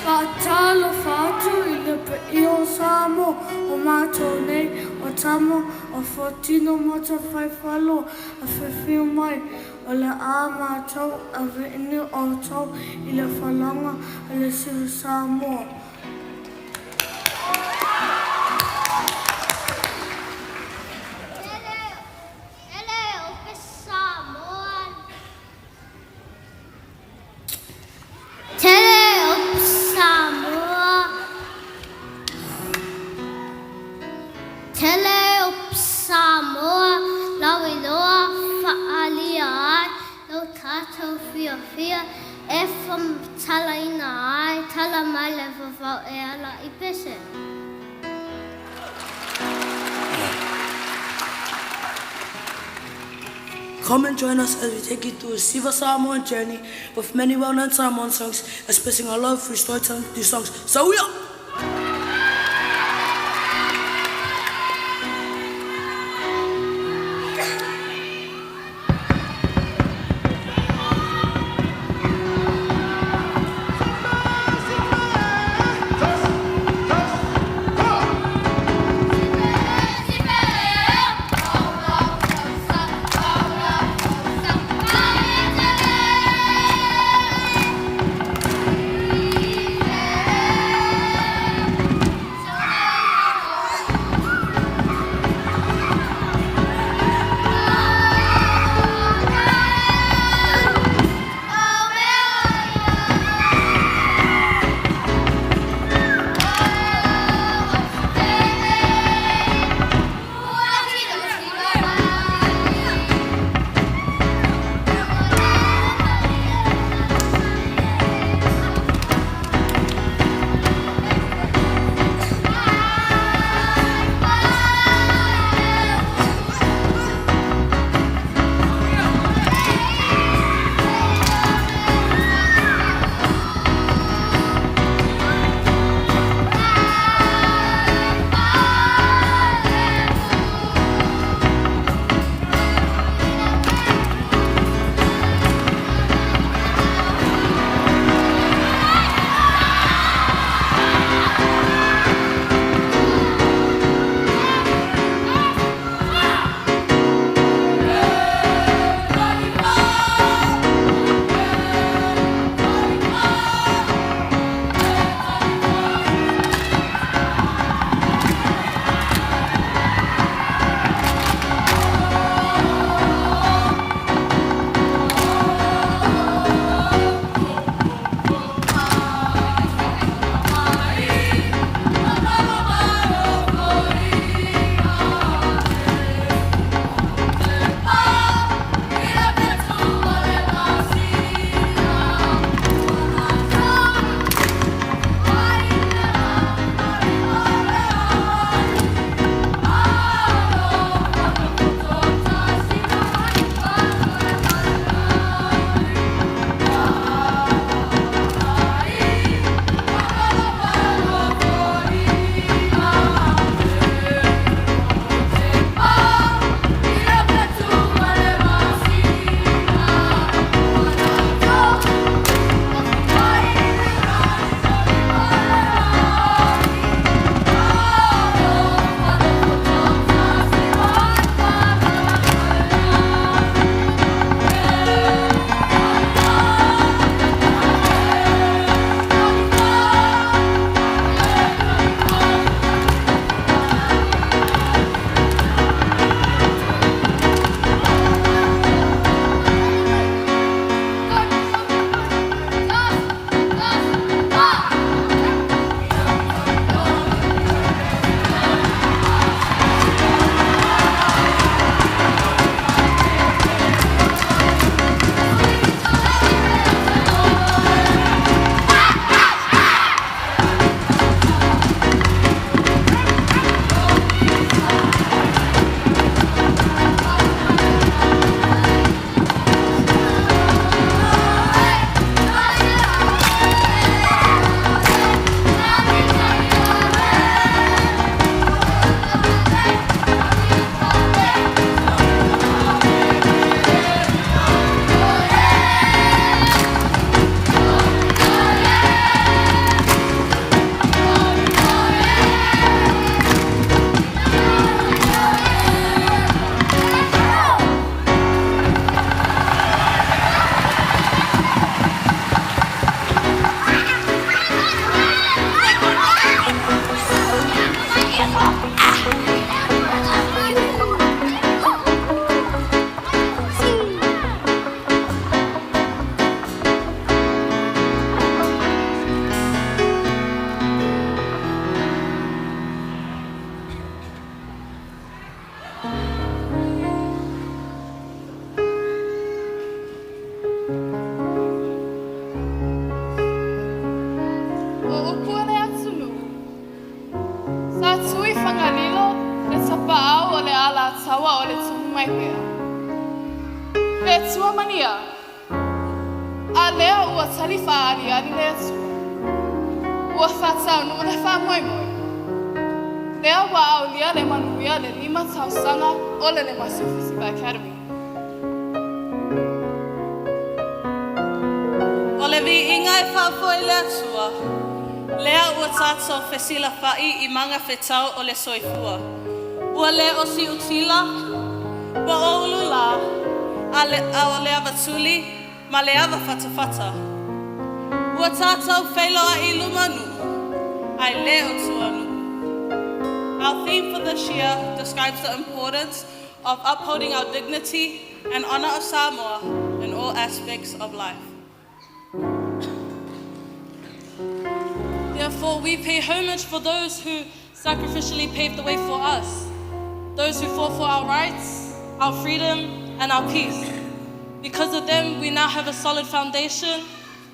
Faatalofa atu i le paia o Samoa o matou nei o tama o Fuatino Matafaifalo afifio mai o le a matou aveane outou i le falaga a le Siva Samoa. Tele ope Samoa. Tele ope Samoa. Tele ope Samoa. Lau iloa faaalia ai lo tatou fiafia e faamatalaina ai tala mai le vavau e ala i pese. Come and join us as we take you through a Siva Samoan journey with many well-known Samoan songs, expressing our love through storytelling through songs. So we are! Tele. taua o le tumu mai pea. Pe tua mania, a lea ua tali whaariari le atua. Ua whātau no le whāmoemoe. Lea ua aulia le manuia le lima tausaga o le Le Masiofo Siva Academy. O le viiga e faafoi le Atua, lea ua tatou fesilafa'i i magafetau o le soifua. Ua le o siutila, po o ululā, a, le, a o le avatuli ma le ava fatafata. Ua tatou feiloa'i i luma nuu, ae le o tuanuu. Our theme for this year describes the importance of upholding our dignity and honor of Samoa in all aspects of life. Therefore, we pay homage for those who sacrificially paved the way for us, those who fought for our rights, our freedom, and our peace. Because of them, we now have a solid foundation.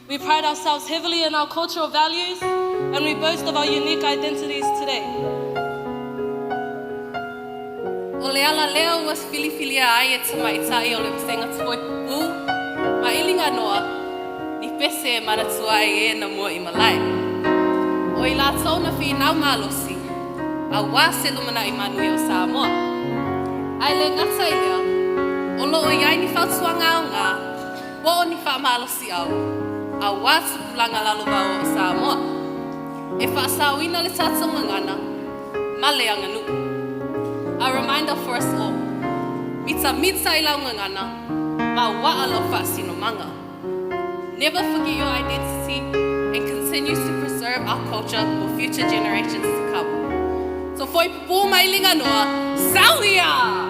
We pride ourselves heavily in our cultural values, and we boast of our unique identities today. O le ala lea ua filifilia ai e tamaitai o le Vasega Tuai Pupū, ma iliga noa, ni pese e manatua ai e na mua i malae. O i latou na finau malosi, auā se lumanai manuia o Samoa. Ae le gata i lea, o lo o i ai ni fautuaga aogā, po o ni faamalosiau, auā tupulaga lalovaoa o Samoa. E faasaoina le tatou gagana ma le aganuu. A reminder for us all, mitamita i lau gagana, ma uaa lau faasinomaga. Never forget your identity and continue to preserve our culture for future generations to come. So foi pupū mai liga noa, sauia!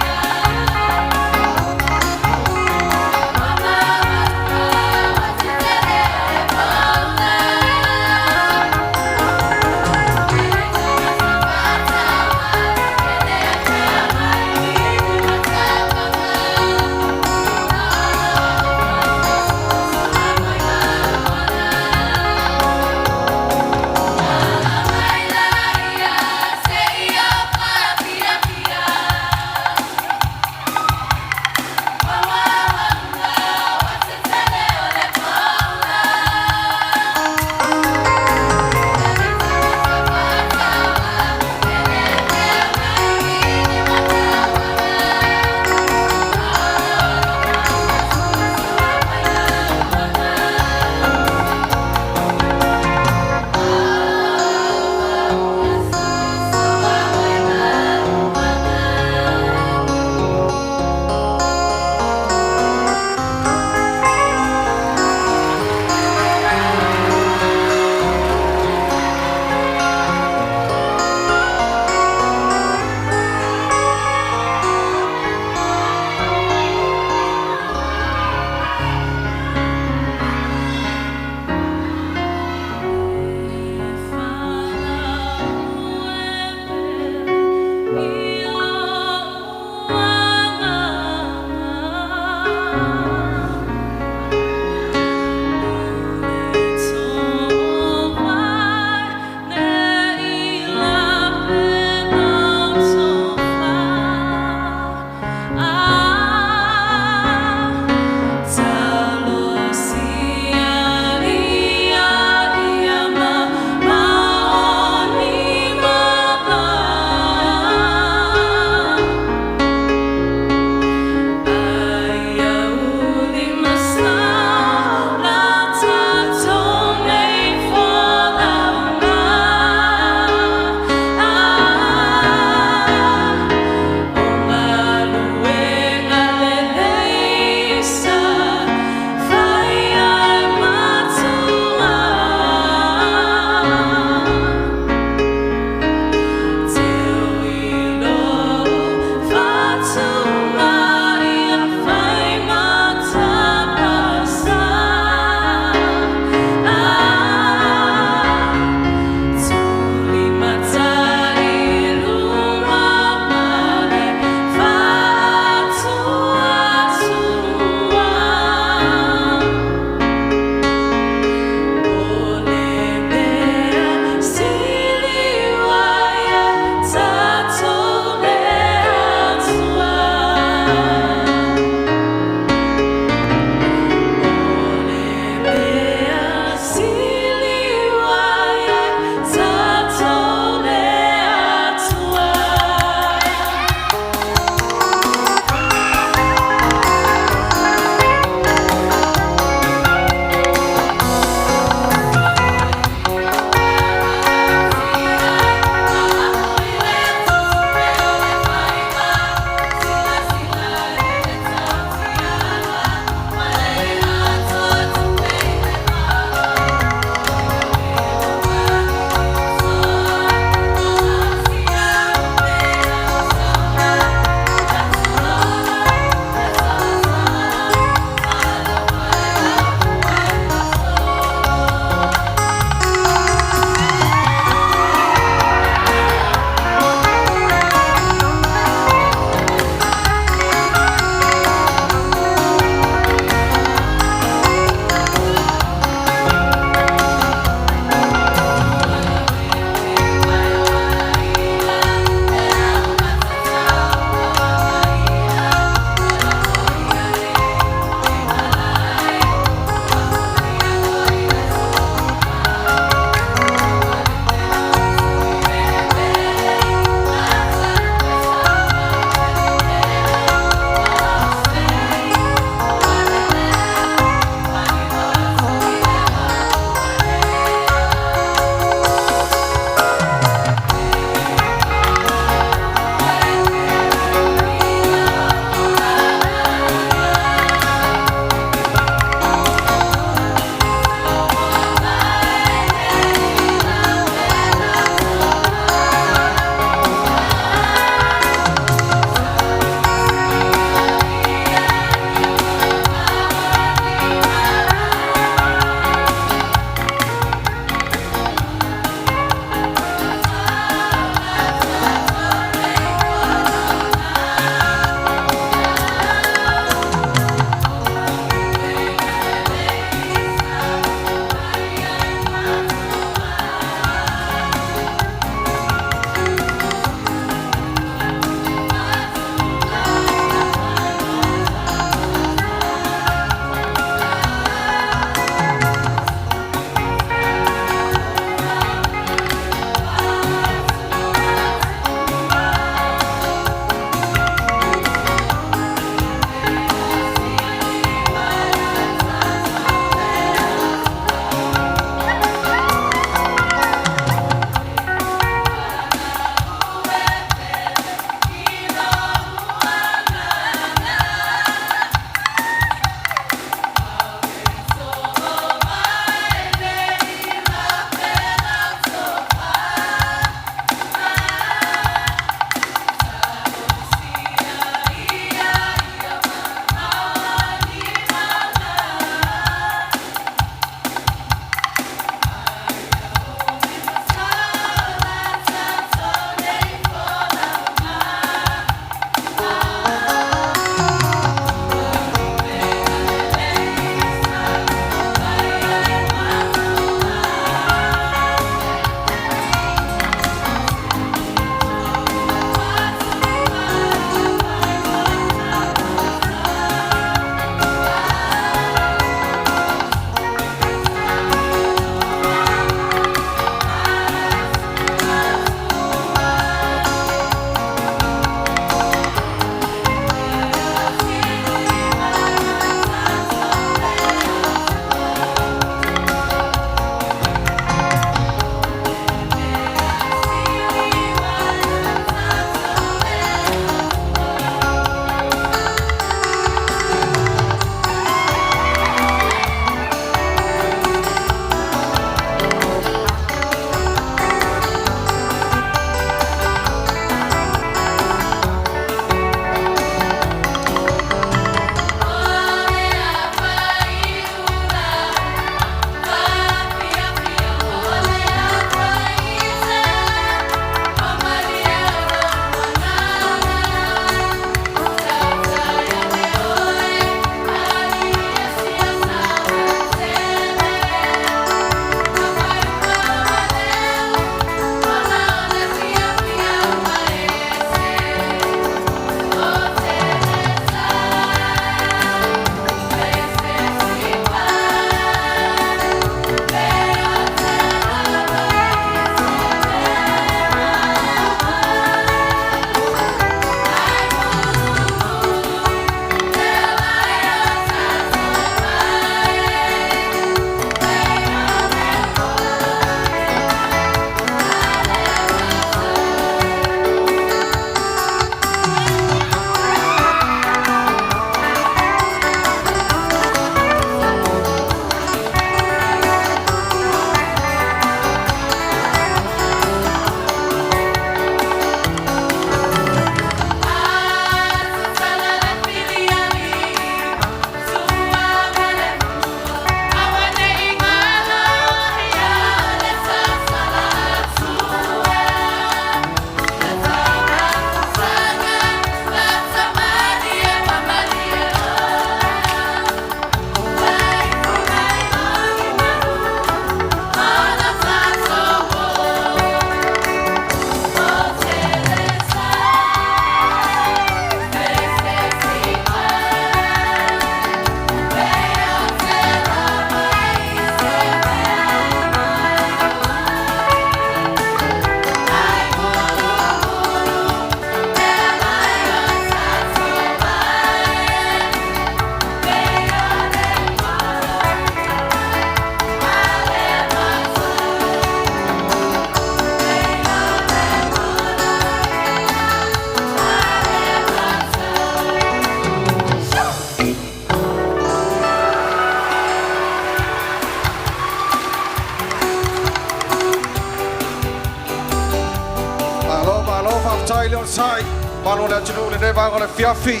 onosai, malo o le atunuu i lenei vaega o le afiafi.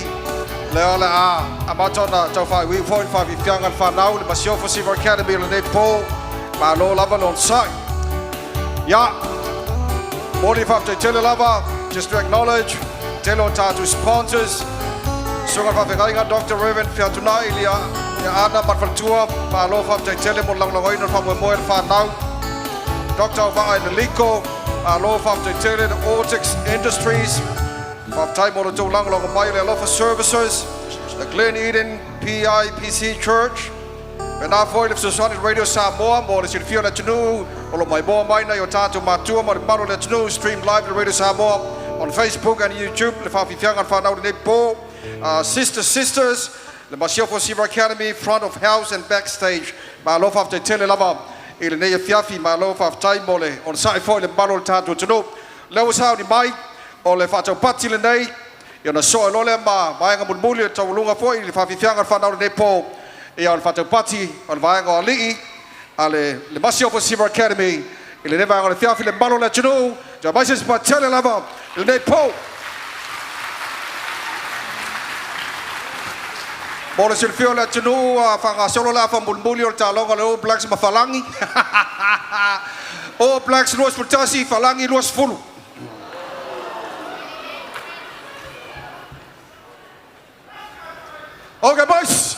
Lea o le a amata ona tau faaiuiu foi le faafiafiaga a le fanau i le Masiofo Siva Academy o lenei po. Malo lava le onosai. Ia, momoli le faafetai tele lava, just to acknowledge, tele o tatou sponsors, Susuga i le Faafeagaiga Doctor Reverend Featunai Lia Ana ma le faletua, malo faafetai tele mo le lagolagoina o le faamoemoe o le fanau. Doctor Auvaa Eneliko, malo faafetai tele, the Ortex Industries, faafetai mo le tou lagolago mai, le Alofa Services, the Glen Eden PIPC Church, Pena foi le fesoasoani Radio Samoa mo le silafia o le atunuu o lo o maimoa mai nai o tatou matua ma le mamalu o le atunuu stream live le Radio Samoa on Facebook and YouTube le faafiafiaga a le fanau i lenei po. Sister Sisters, le Masiofo Siva Academy, front of house and backstage. Malo faafetai tele lava i lenei afiafi, malo faafetai mo le onosai foi i le mamalu o le tatou atunuu. O lea ua sauni mai o le faataupati lenei, ia ona soa loa lea ma vaega mulimuli o le taualuga foi i le faafiafiaga o le fanau i lenei po, ia o le faataupati o le vaega o alii a le le Masiofo Siva Academy i lenei vaega o le afiafi. Le mamalu o le atunuu, toe aumai se isi patele lava i lenei po. Mo le silafia o le atunuu, a faagasolo le afa mulimuli o le taaloga a le All Blacks ma Falagi. All Blacks 21, Falagi 20. Okay, boys!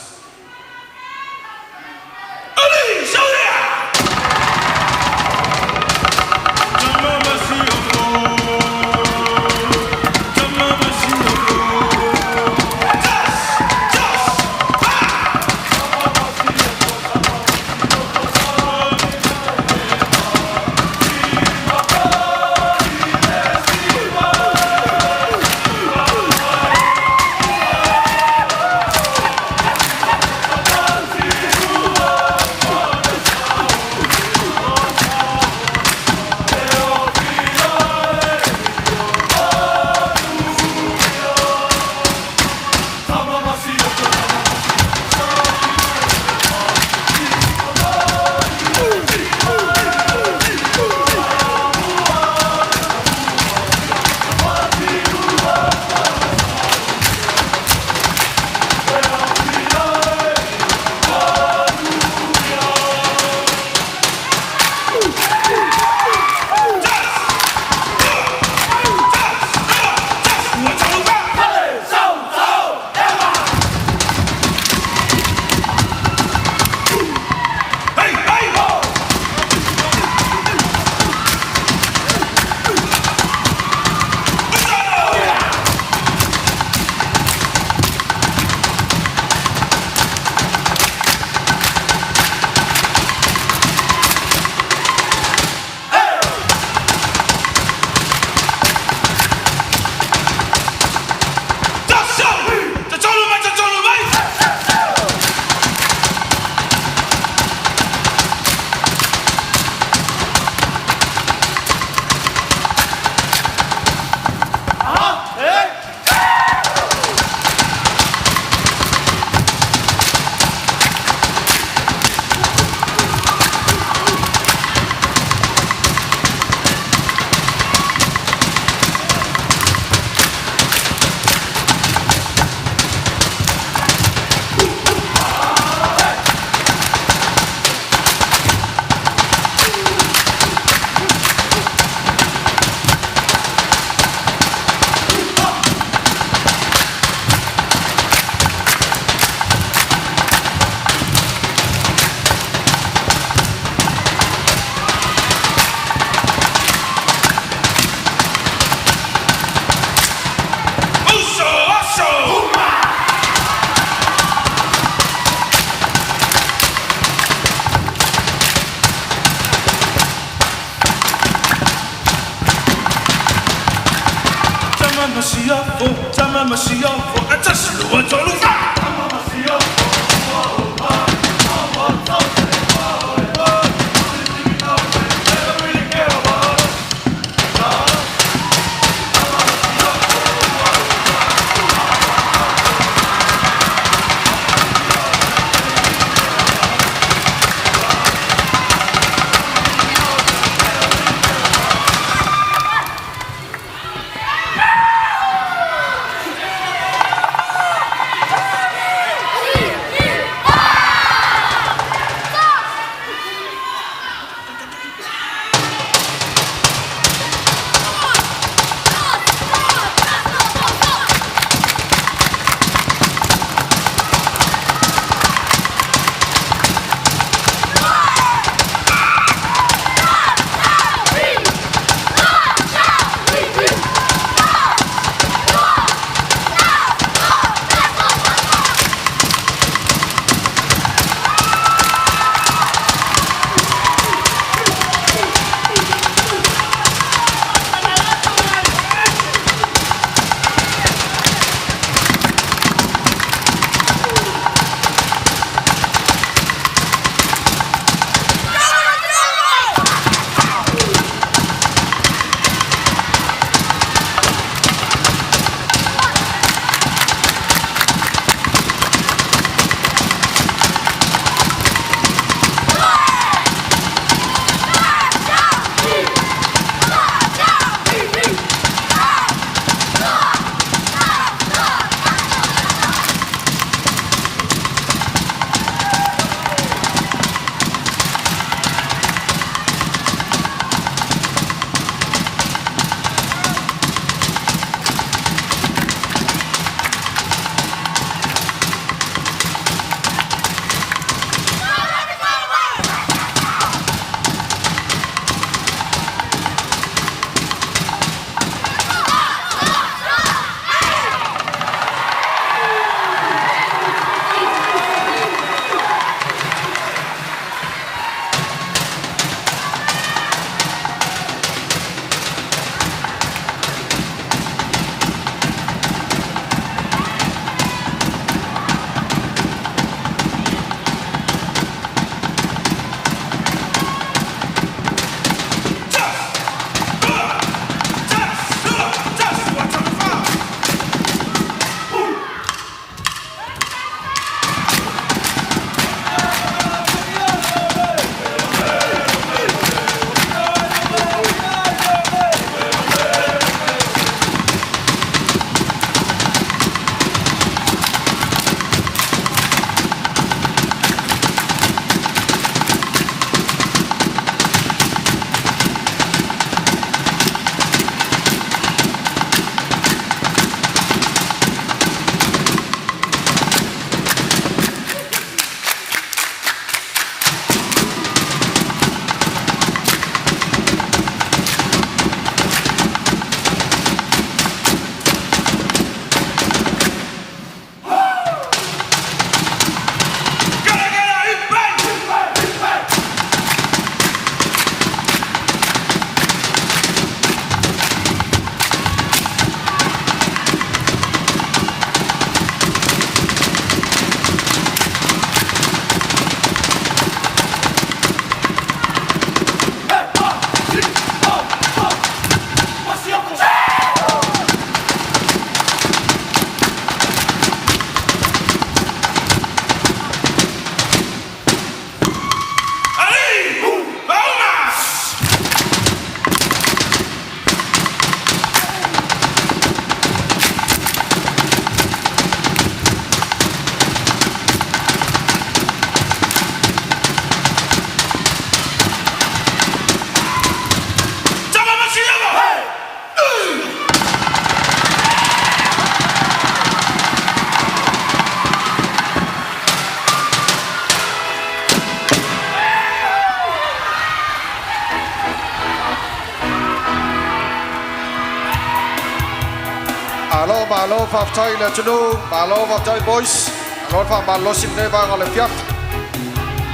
Malo, faafetai i le atunuu, malo faafetai boys, malo le faamalolosi i lenei vaega o le afiafi.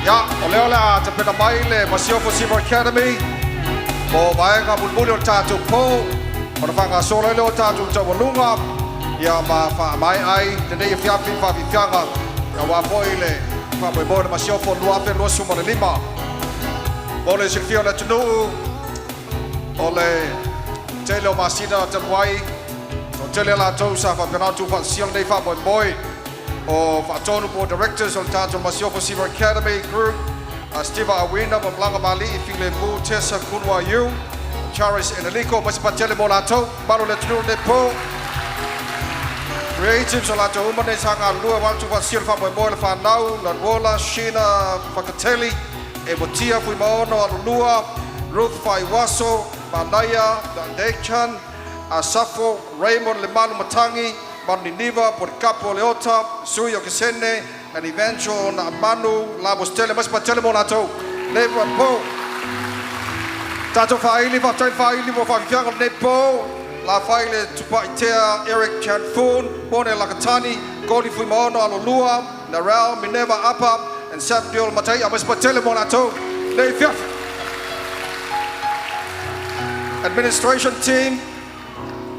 Ia, o lea o le a tapena mai le Masiofo Siva Academy mo vaega mulimuli o le tatou po, ona faagasolo ai lea o tatou taualuga, ia ma faamaea ai lenei afiafi i faafiafiaga aua foi le faamoemoe o le Masiofo 2025. Mo le silafia o le atunuu, o le tele o masina talu ai, toatele latou sa faapena ona tuufaatasia lenei faamoemoe o faatonu po o directors o le tatou Masiofo Siva Academy Group, Steve Awina ma Malaga Mali'i Filemu Tessa Kunua-Yu, Charles Eneliko, ma se patele mo latou, malo le atunuu lenei po. Creatives o latou uma nei sa galulue aua le tuufaatasia o le faamoemoe o le fanau, Lanuola, Sheena Fakateli, Emotia Fuimaono Alulua, Ruth Faiwaso, Manaia, Dechan, Asafo, Raymond Lemalu Matangi, Manu Niniva, Polikapo Leota, Sui o Kesene, and Evangel Naamanu, Lamos Tele, mas patele mo latou, le po. Tatou faaili, faafetai le faaili mo faafiafiaga o lenei po, la fai le Tupaitea Eric Chanfoon, Mone Lakatani, Goli Fuimaono Alolua, Narau Minerva Apa, and Samuel Matai, mas patele mo latou, le fiafi. Administration team,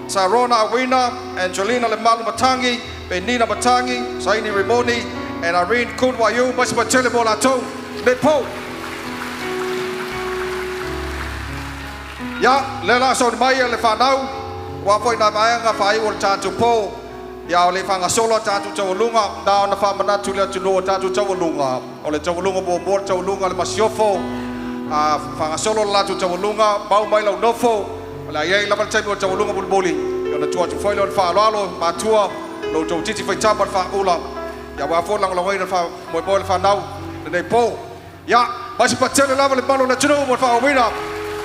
Sarona Awina, Angelina Lemalu Matangi, Benina Matangi, Saini Rimoni, and Irene Kunwayu, mas patele mo latou, le po. Ia, le la sauni mai le whanau, ua foi nai vaega faaiu o le tatou po, ia o le faagasolo a tatou taualuga, na ona faamanatu le atunuu o tatou taualuga, o le taualuga muamua le taualuga le masiofo, a faagasolo le latou taualuga, mau mai lau nofo, o le a i ai lava le taimi o le taualuga mulimuli, ia ona tuu atu foi lea o le faaaloalo, matua, lo outou titi faitama le faaula, ia aua foi le lagolagoina le faamoemoe o le fanau lenei po. Ia, mai se patele lava le malu o le atunuu mo le faaauauina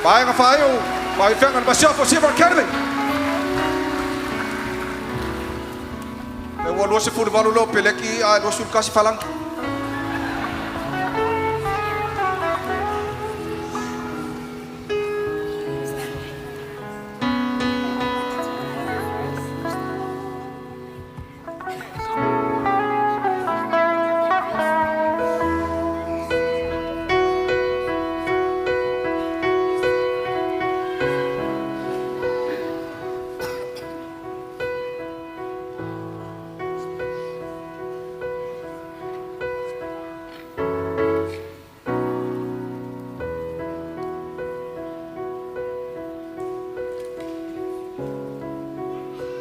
vaega faaiu faaifega le Masiofo Siva Academy. Le ua 28 leo peleki a 21 falanga.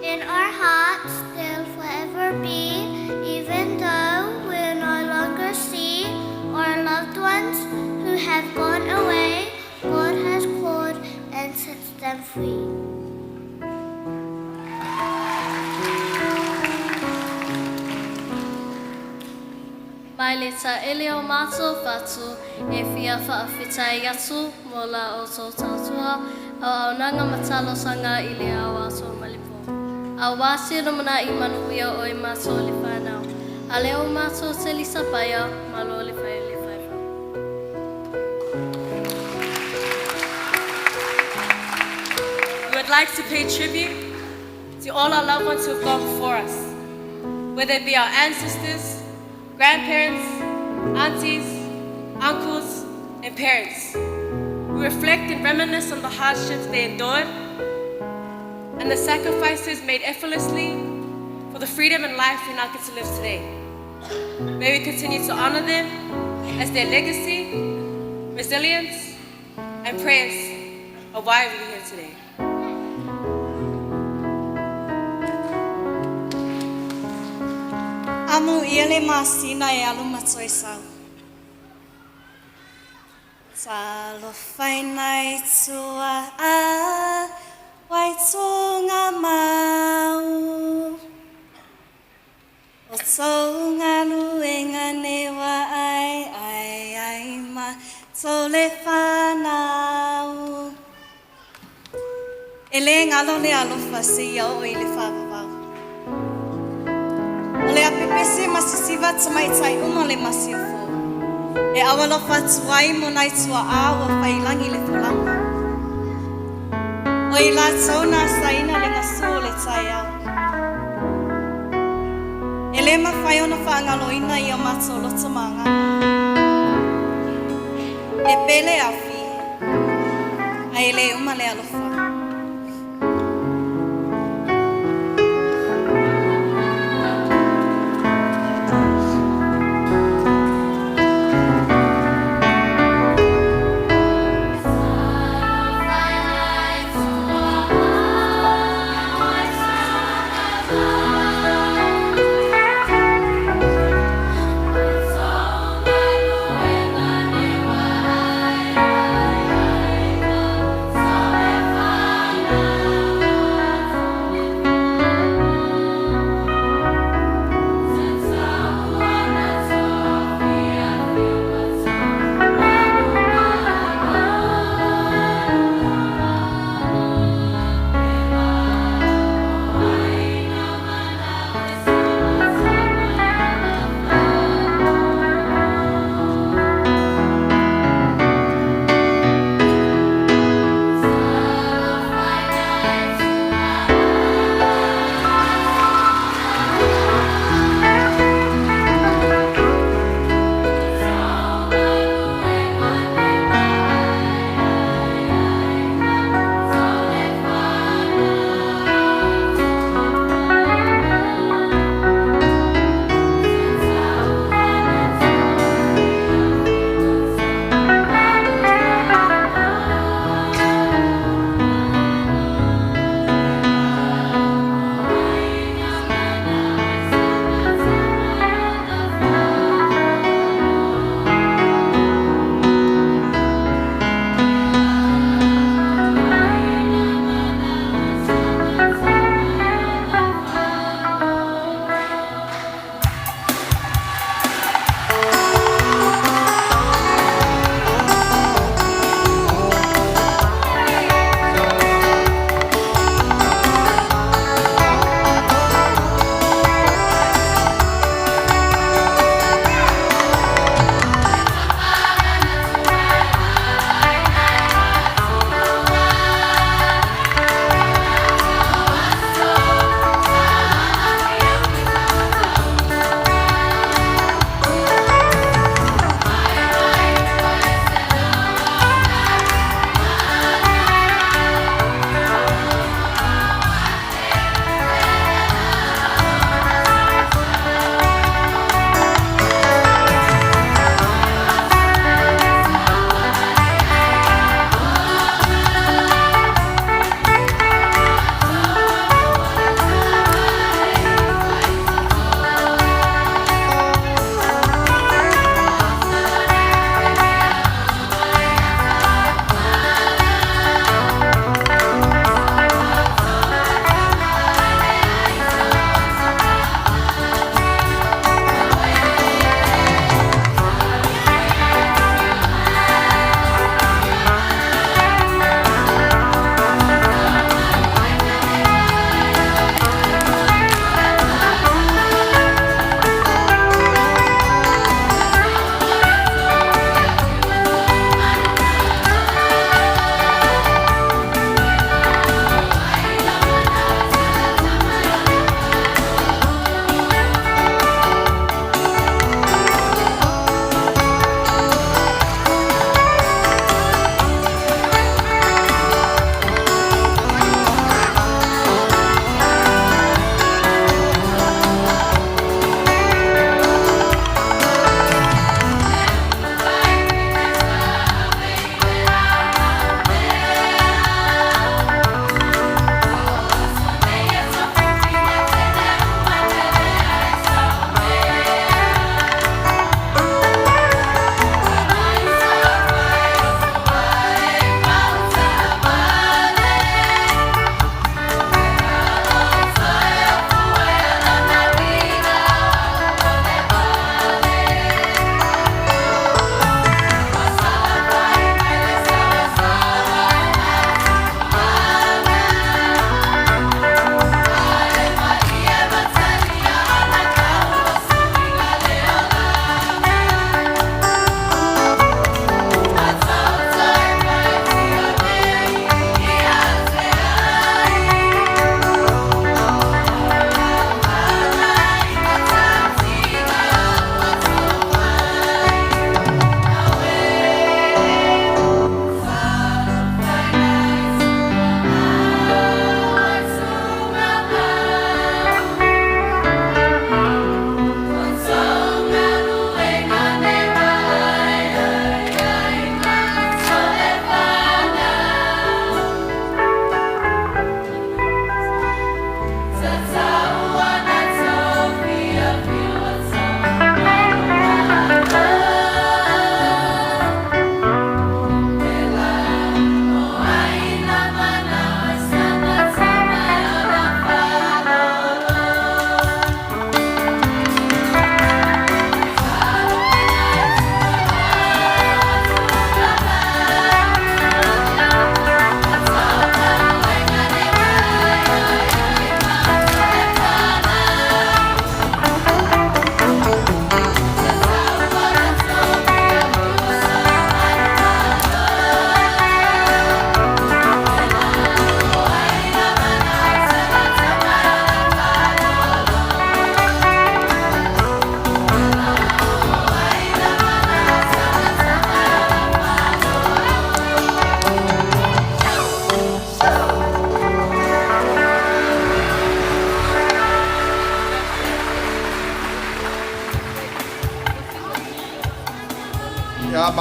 In our hearts they'll forever be, even though we'll no longer see our loved ones who have gone away. God has called and set them free. Mai le taele o matou fatu e fia faafetai atu mo la outou tautua, auaunaga ma talosaga i le ao atoa ma le po. Aua se lumanai manuia o matou le fanau. A lea o matou teli sapaia, malo le fai le faiva. We would like to pay tribute to all our loved ones who have gone before us, whether it be our ancestors, grandparents, aunties, uncles, and parents. We reflect and reminisce on the hardships they endured and the sacrifices made effortlessly for the freedom and life we now get to live today. May we continue to honor them as their legacy, resilience, and prayers are why we're here today. Amu ia le masina e alu ma sau. Talofa i tua a wai tōnga mau. O tōnga luenga newa ai ai ai ma tō le whanau. E le ngalo le alofa se ia o i le whawawau. O le apepese masisiva tamaitai uma le masiofo. E awalofa tuai mo nai tua a ua whailangi le fulanga. O i la tauna saina le ngasu o le tai au. E le mafai ona faagaloina i o matou loto ma agaga. E pele afi, ae e le uma le alofa.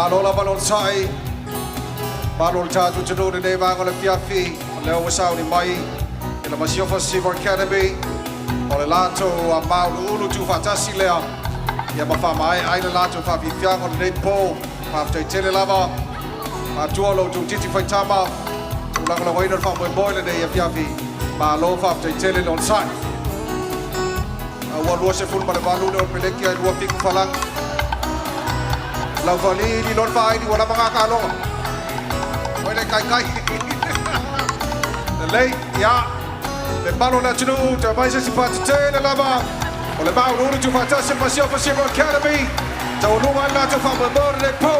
Malo lava le onosai. Malo le tatou atunuu i lenei vaega o le afiafi. O lea ua sauni mai i le Masiofo Siva Academy. O le latou mauluulu tuufaatasi lea. Ia ma faamaea ai le latou faafiafiaga o lenei po. Faafetai tele lava. Matua lo outou titi faitama. Lagolagoina le faamoemoe lenei afiafi. Malo faafetai tele le onosai. A ua 28 le o peleki ai 27 falagi. Lau fali ni lon faaili ua lava gakaloga. Oi le kai kai. Lelei, ia. Le malo le atunuu, te mai se si tele lava. O le mauluulu tuufaatasi le Masiofo Siva Academy. Taualuga ai le latou faamoemoe lenei po.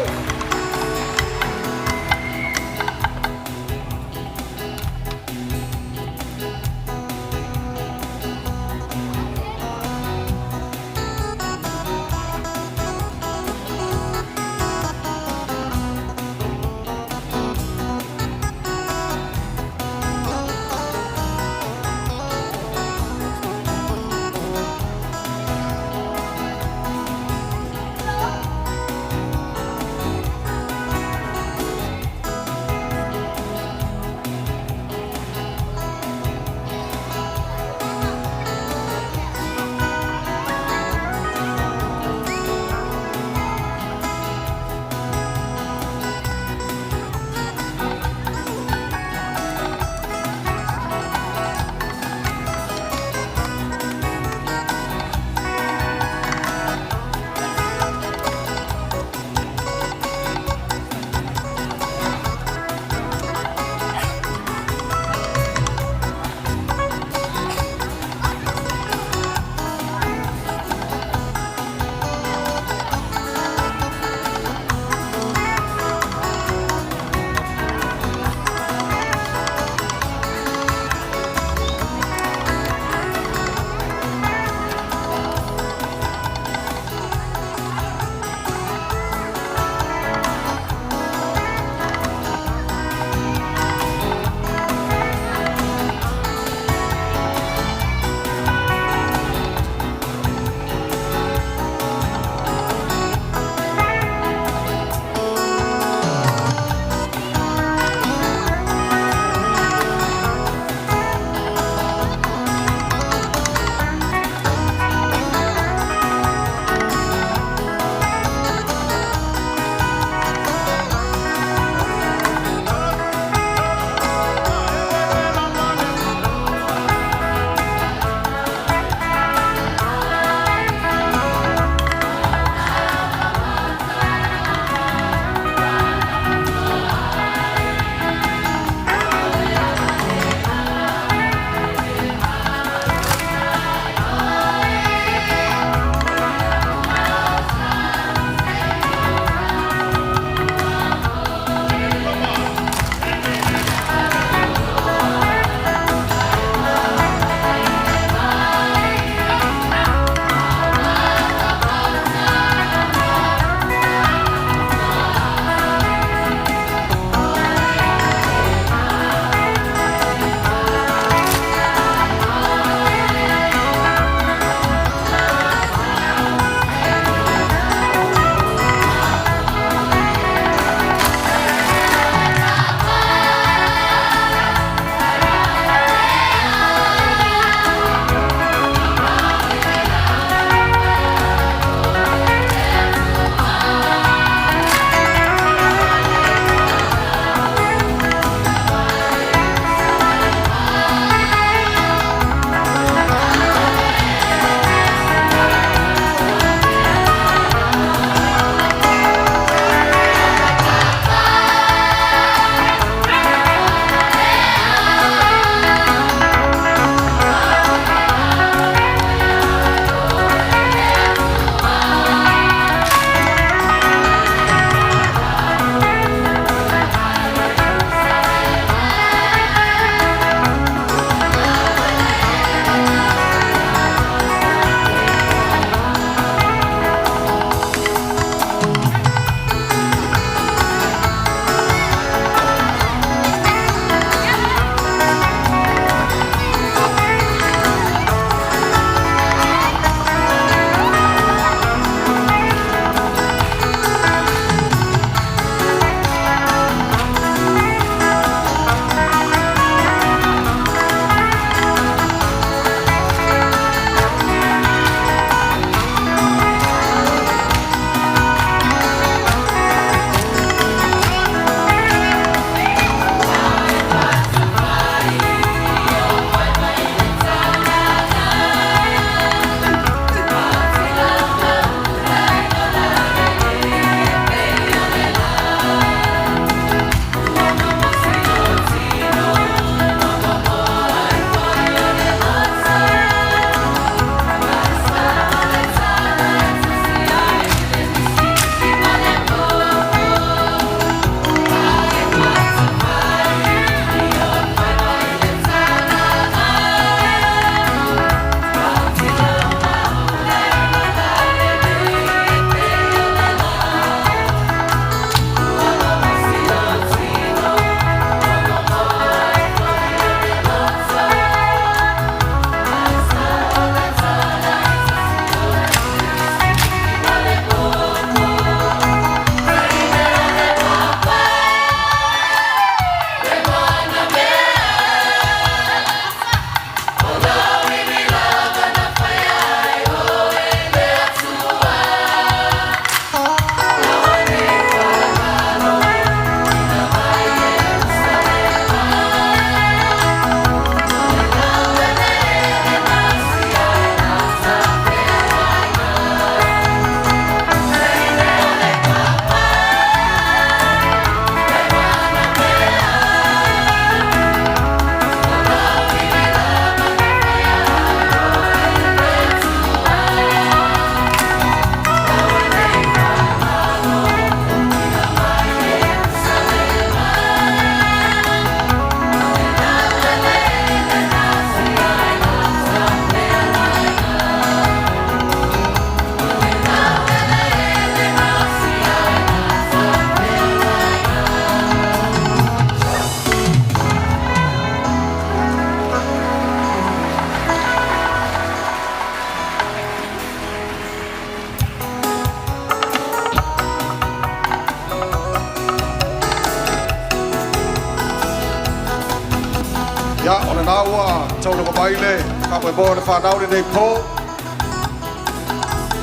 Ia, o lena ua taulaga mai le faamoemoe o le fanau lenei po.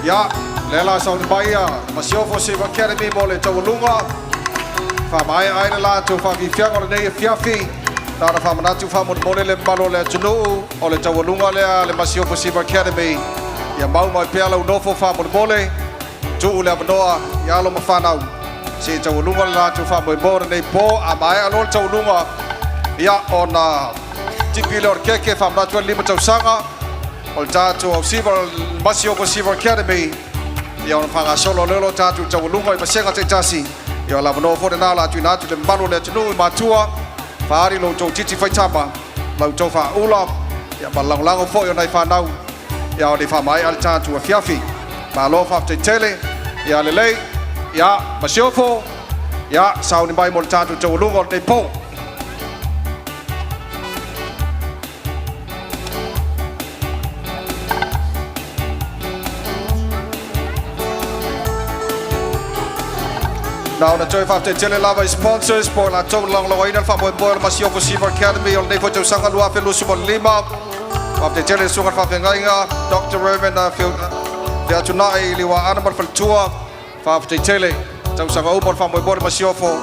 Ia, lea la sauni mai ia Masiofo Siva Academy mo le taualuga. Faamaea ai le latou faafiafiaga o lenei afiafi. Na ona faamanatu faamolemole le mamalu o le atunuu o le taualuga lea a le Masiofo Siva Academy. Ia mau mai pea lau nofo faamolemole. Tuu le avanoa i alo ma fanau. Se i taualuga le latou faamoemoe o lenei po. A maea loa le taualuga, ia ona tipi lea o le keke faamanatu ai le 5 tausaga o le tatou Ausiva, Masiofo Siva Academy. Ia ona faagasolo lea o le tatou taualuga i vasega taitasi. Ia o le avanoa foi lena o le a tuuina atu i le mamalu o le atunuu i matua. Faaali lo outou titi faitama, la outou faaula, ia ma le lagolago foi o nai fanau. Ia o le faamaea le tatou afiafi. Malo faafetai tele. Ia lelei. Ia Masiofo. Ia sauni mai mo le tatou taualuga o lenei po. Na ona toe faafetai tele lava i sponsors po o latou na lagolagoina le faamoemoe o le Masiofo Siva Academy o lenei foi tausaga 2025. Faafetai tele le susuga i le faafeagaiga Dr. Reverend Featunai Liuaana ma le faletua. Faafetai tele tausaga uma o le faamoemoe o le Masiofo.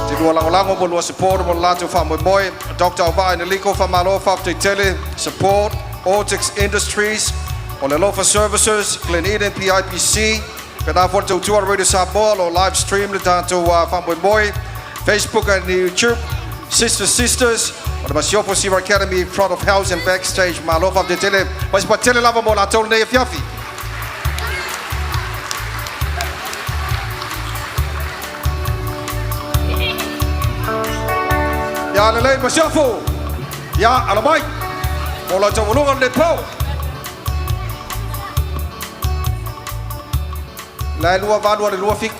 Te lua lagolago mo lua support mo le latou faamoemoe. Dr. Auvaa Eneliko, faamalo faafetai tele support. Ortex Industries, o le Alofa Services, Glen Eden PIPC, pena foi le tautua o le Radio Samoa, lo live stream le tatou faamoemoe, Facebook and YouTube, Sisters Sisters, o le Masiofo Siva Academy, front of house and backstage, malo faafetai tele, mai se patele lava mo latou lenei afiafi. Ia lelei Masiofo, ia ala mai, mo lau taualuga lenei po. La e 28 a le 27.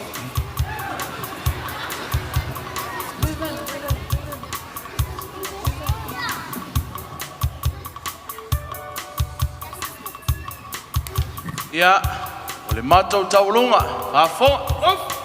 Ia, o le matou taualuga, faafofoga.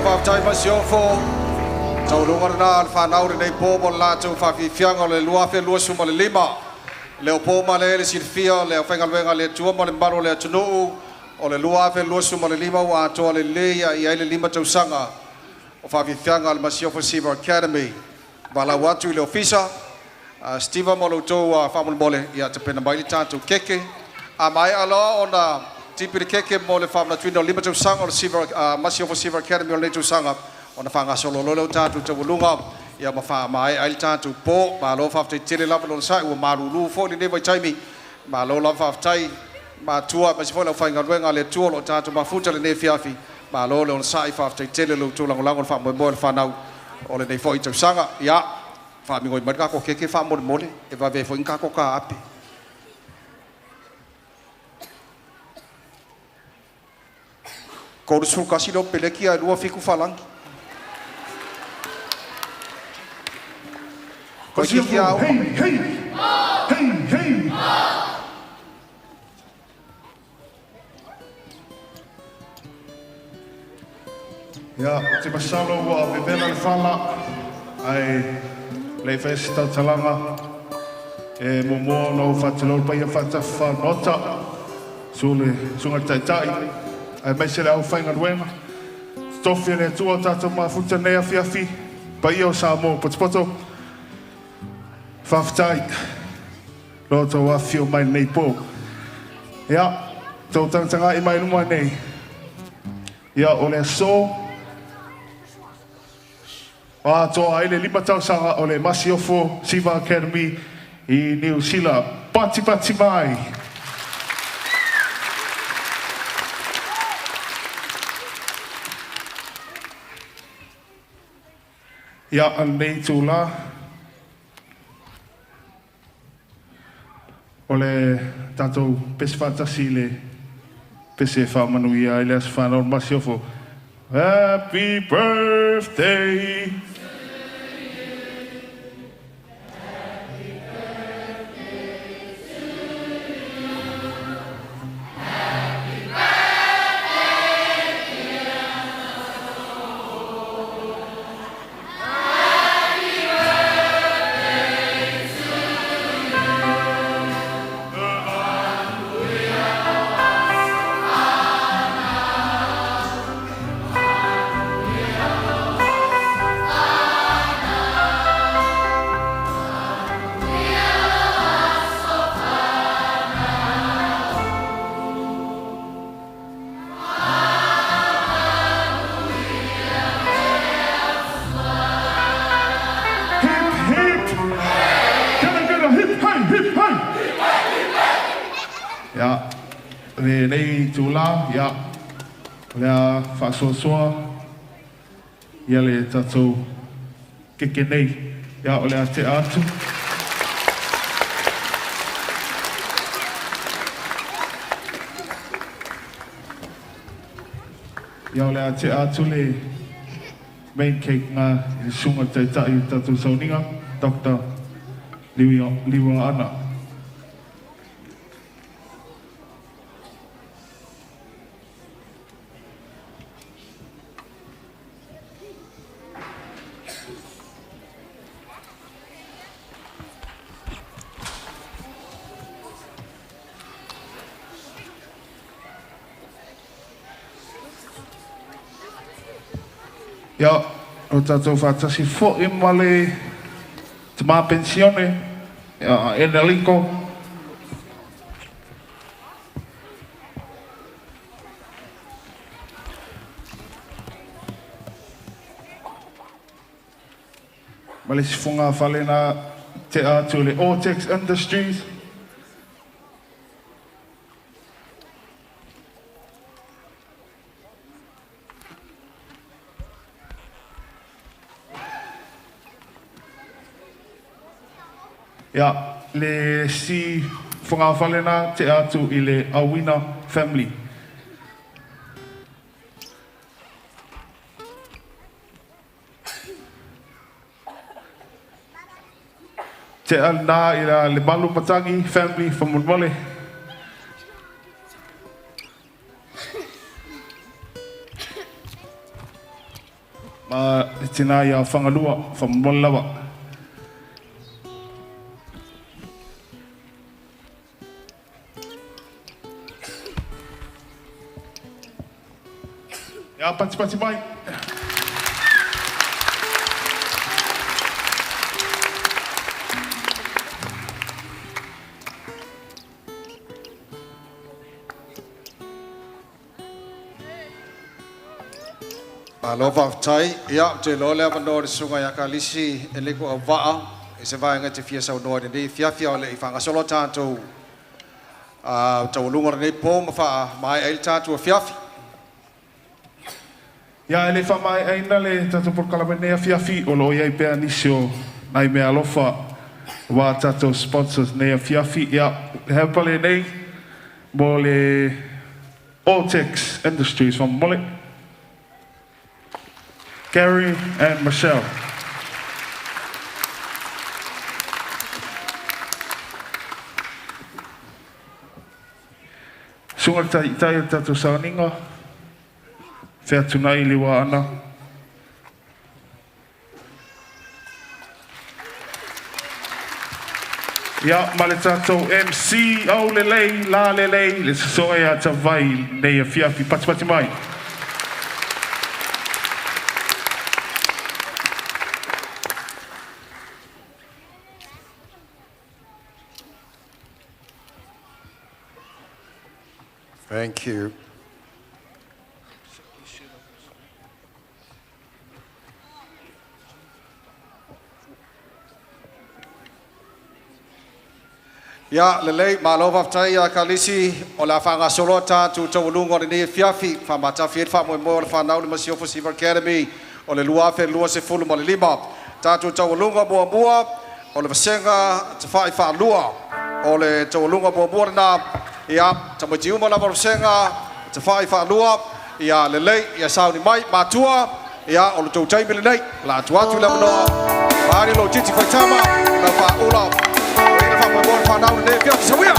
Faafetai Masiofo. Taualuga lena a le fanau i lenei po mo le latou faafiafiaga o le 2025. Le o po ma le silafia o le aufaigaluega a le Atua ma le mamalu o le atunuu o le 2025 ua atoa lelei a i ai le 5 tausaga o faafiafiaga a le Masiofo Siva Academy. Valaau atu i le ofisa, Steve ma lo outou faamolemole, ia tapena mai le tatou keke. A maea loa ona tipi le keke mo le faamanatuina o le 5 tausaga o le Masiofo Siva Academy o lenei tausaga, ona faagasolo loa lea o tatou taualuga ia ma faamaea ai le tatou po. Malo faafetai tele lava le onosai, ua malulu foi lenei vaitaimi. Malo lava faafetai matua aemaise foi le aufaigaluega a le Atua o lo o tatou mafuta i lenei afiafi. Malo le onosai, faafetai tele lo outou lagolago i le faamoemoe o le fanau o lenei foi tausaga. Ia, faamigoi mai le tatou keke faamolemole, e vave ai foi ona tatou taape. 31 leo peleki ae 27 falagi. Toeitiiti lava uma. Hei, hei! Hei, hei! Ia, ou te masalo ua vevela le fala, ae le i faia se tautalaga, e muamua ona ou faatulou le paia faatafafa o le Maota, susu le Susuga i le Taitai, aemaise le aufaigaluega. Totofi e le Atua o tatou mafuta i lenei afiafi, paia o Samoa potopoto. Faafetai lo outou afifio mai i lenei po. Ia, tou tagatagai mai luma nei, ia o le aso atoa ai le 5 tausaga o le Masiofo Siva Academy i Niu Sila. Patipati mai! Ia, a lenei itulā, o le tatou pese faatasi i le pese e faamanuia ai le Aso Fanau o le Masiofo. Happy birthday! Hip, hip! Can I get a hip, hey, hip, hey? Ia, lenei itulā, ia, o le a faasoasoa ia le tatou keke nei, ia, o le a tea atu. Ia, o le a tea atu le main cake ngā i le susuga i le Taitai o le tatou sauniga, Doctor Liua Ana. Ia, o tatou faatasi foi ma le tama penisione, ia, Eneliko. Ma le isi fogafale na tea atu i le Ortex Industries. Ia, le isi fogafale na tea atu i le Auina Family. Tea lena i la le Malu Matagi Family faamolemole. Ma le tina ia Fagalua, faamolemole lava. Ia patipati mai. Malo faafetai. Ia, ou te iloa le avanoa i le susuga ia Kalisi e le ku auvaa i se vaega e te fia saunoa i lenei afiafi a o le i faagasolo a tatou taualuga o lenei po ma faamaea ai le tatou afiafi. Ia, e le faamaeaina le tatou polokalame i lenei afiafi, o lo o i ai pea nisi o nai meaalofa aua tatou sponsors i lenei afiafi. Ia, le helper lenei mo le Ortex Industries faamolemole. Gary and Michelle. Susuga i le Taitai o le tatou sauniga, Featunai Liuaana. Ia, ma le tatou MC aulelei, lalelei, le Susuga ia Tavai i lenei afiafi. Patipati mai. Thank you. Ia, lelei, malo faafetai ia Kalisi, o le a faagasolo a tatou taualuga o lenei afiafi, faamatafi ai le faamoemoe o le fanau le Masiofo Siva Academy o le 2025. Tatou taualuga muamua o le vasega tafa'i faalua. O le taualuga muamua lena, ia, tamaiti uma lava o le vasega tafa'i faalua, ia lelei, ia sauni mai, matua, ia, o le tou taimi lenei, o le a tuu atu le avanoa, vaeane lou titi faitama, lau faaula, ua i ai le faamoemoe o le fanau i lenei afiafi. Sauia!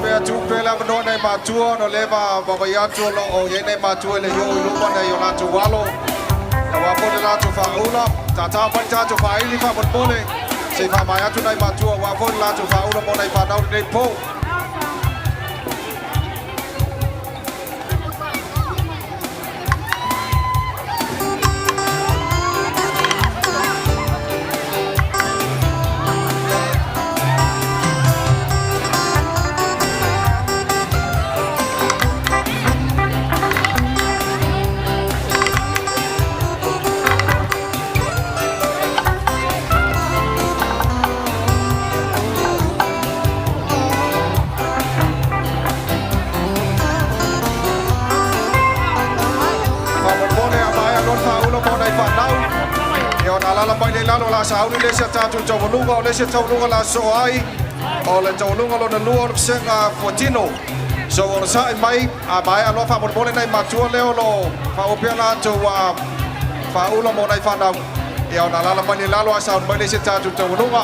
pea tu pe le avanoa nai matua no leva vaavaai atu o loo iai nai matua e le i oo i luma nai o latou alo auā foi le latou faaula tatā mai tatou faaili faamolemole se i faamaea atu nai matua auā foi le latou faaula mo nai fanau lenei po. Faamolemole a maea loa le faaula mo nai fanau ia ona alaala mai lea i lalo o le a sauni le isi a tatou taualuga. O le isi taualuga o le a sosoo ai o le taualuga lona lua o le vasega fuatino. So onosai mai a maea loa faamolemole nai matua lea o loo faaauau pea latou faaula mo nai fanau ia ona alaala mai lea i lalo ae sauni mai le isi a tatou taualuga.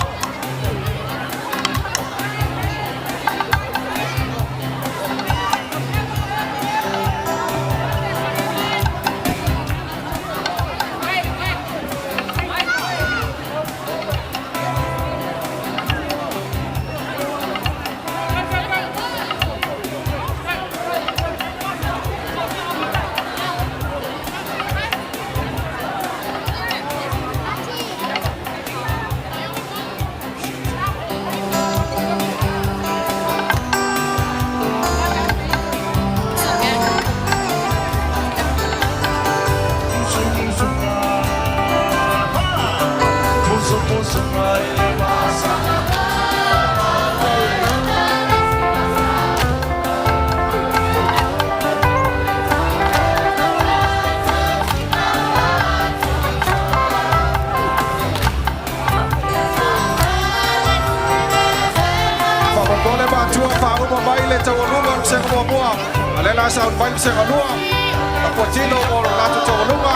Faamolemole matua faauma mai le taualuga o le vasega muamua a lea o le a sauni mai le vasega lua na fuatino mo le latou taualuga.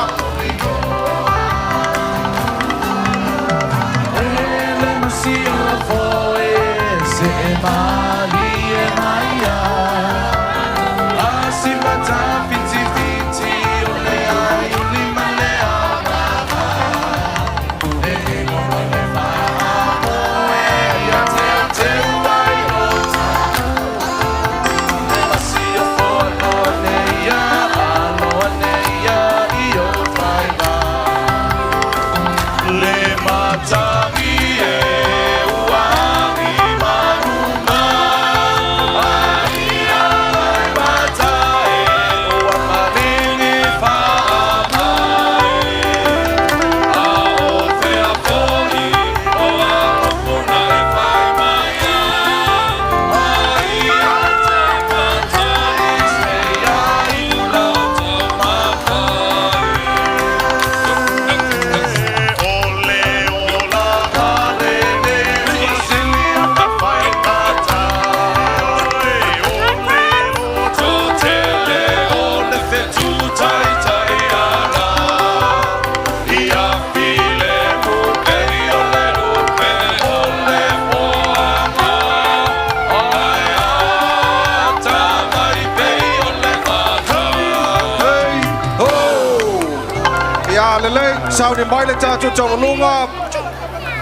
Ia lelei, sauni mai le tatou taualuga,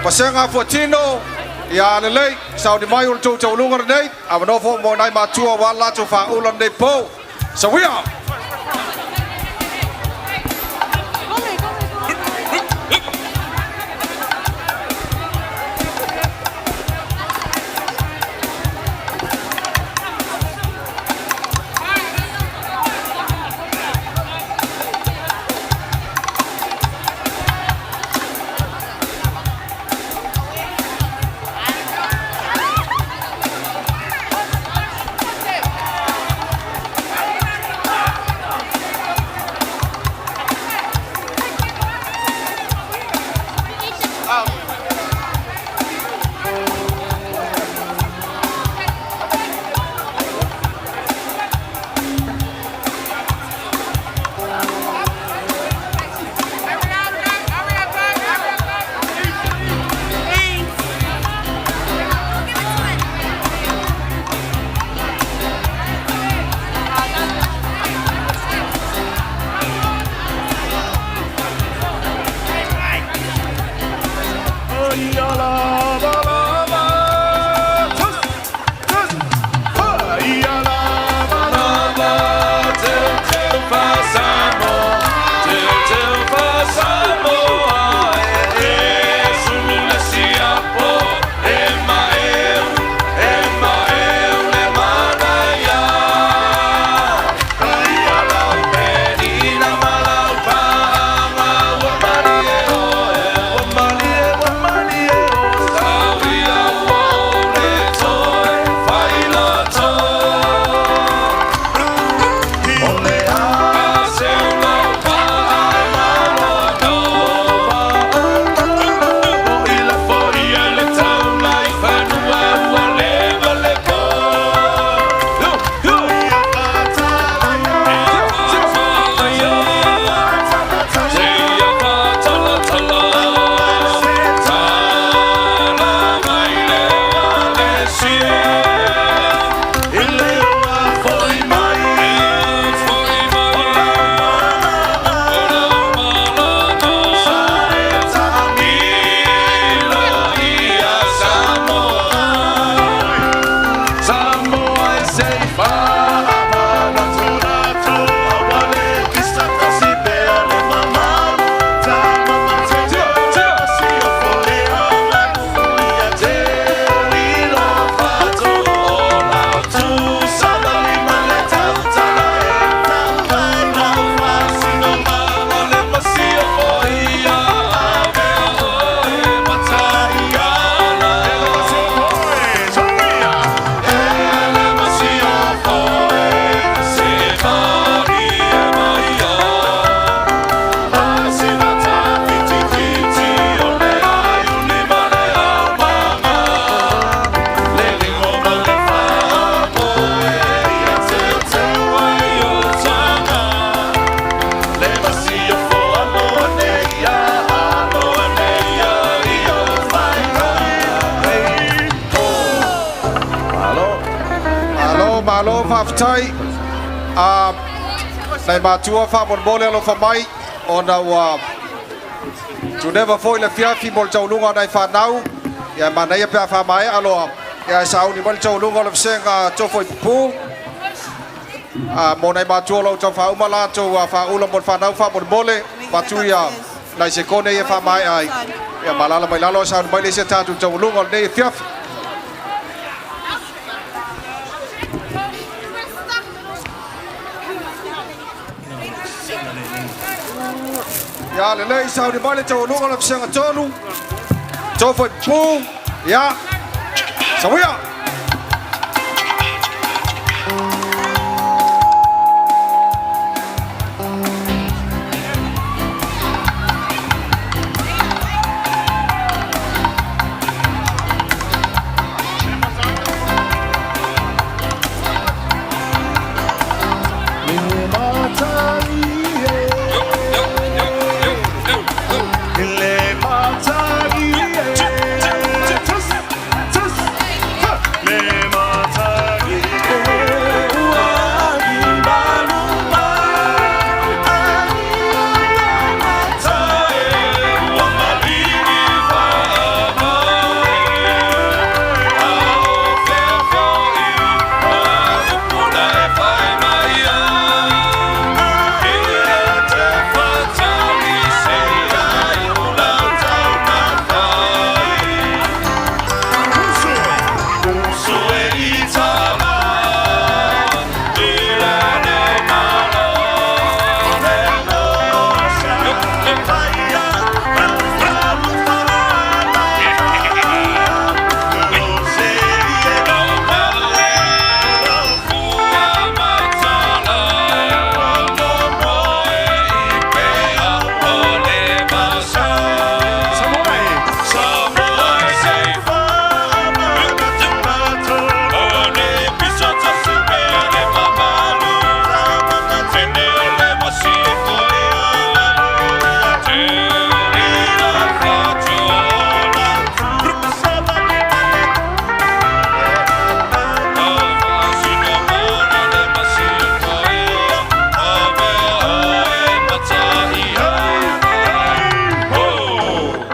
vasega fuatino. Ia lelei, sauni mai o le tou taualuga lenei. Avanoa foi mo nai matua auā le latou faaula lenei po. Sawia! faafetai. A nai matua faamolemole alofa mai ona ua tuneva foi le afiafi mo le taualuga o nai fanau. Ia e manaia pe a faamaea loa ia e sauni mai le taualuga o le vasega tofo i pupū. A mo nai matua o lo o tau faauma latou faaula mo le fanau faamolemole avatu ia nai sekone ia faamaea ai. Ia ma alaala mai lalo ae sauni mai le isi a tatou taualuga o lenei afiafi. Ia lelei sauni mai le taualuga o le vasega tolu. Tofo i pupū. Ia. Sawia!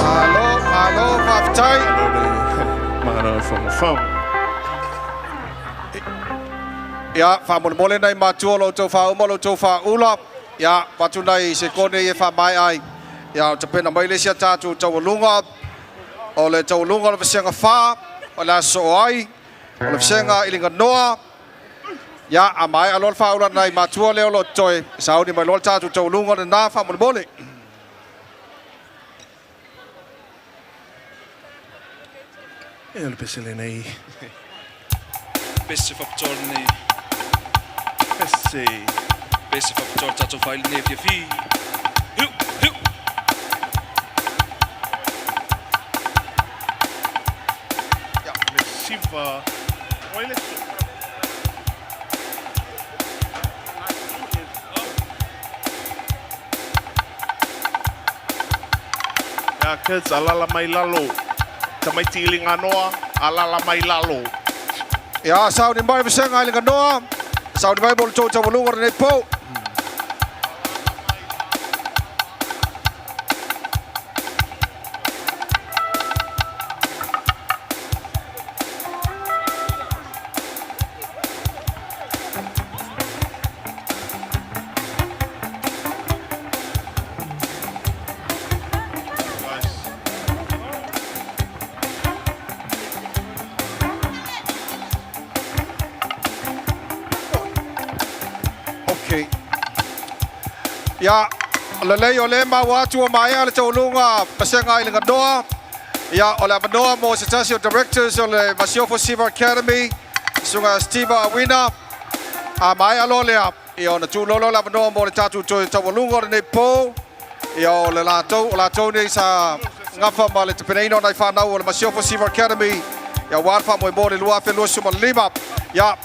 Malo, malo, faafetai. Ia, faamolemole nai matua o lo outou faauma lo outou faaula. Ia, avatu nai sekone ia e faamaea ai. Ia, o tapena mai le isi a tatou taualuga. O le taualuga o le vasega fa, o le aso o ai, o le vasega i Liganoa. Ia, a maea loa le faaula a nai matua lea o lo o totoe, sauni mai loa le tatou taualuga lena faamolemole. E o le pese lenei. Pese faapitoa lenei. Pese. Pese faapitoa le tatou fai lenei afiafi. Hiu, hiu. Le siva. Oi le so. Ia kids, alala mai lalo. Tamaiti i Liganoa, alala mai lalo. Ia, sauni mai vasega i Liganoa, sauni mai mo le tou taualuga o lenei po. Ok. Ia, lelei o lea e maua atu ua maea le taualuga vasega i Liganoa. Ia, o le avanoa mo se tasi o directors o le Masiofo Siva Academy, Susuga Steve Awina. A maea loa lea, ia ona tuuloa loa le avanoa mo le tatou toe taualuga o lenei po. Ia o le latou, o latou nei sa gafa ma le tapenaina o nai fanau o le Masiofo Siva Academy, ia aua le faamoemoe o le 2025. Ia,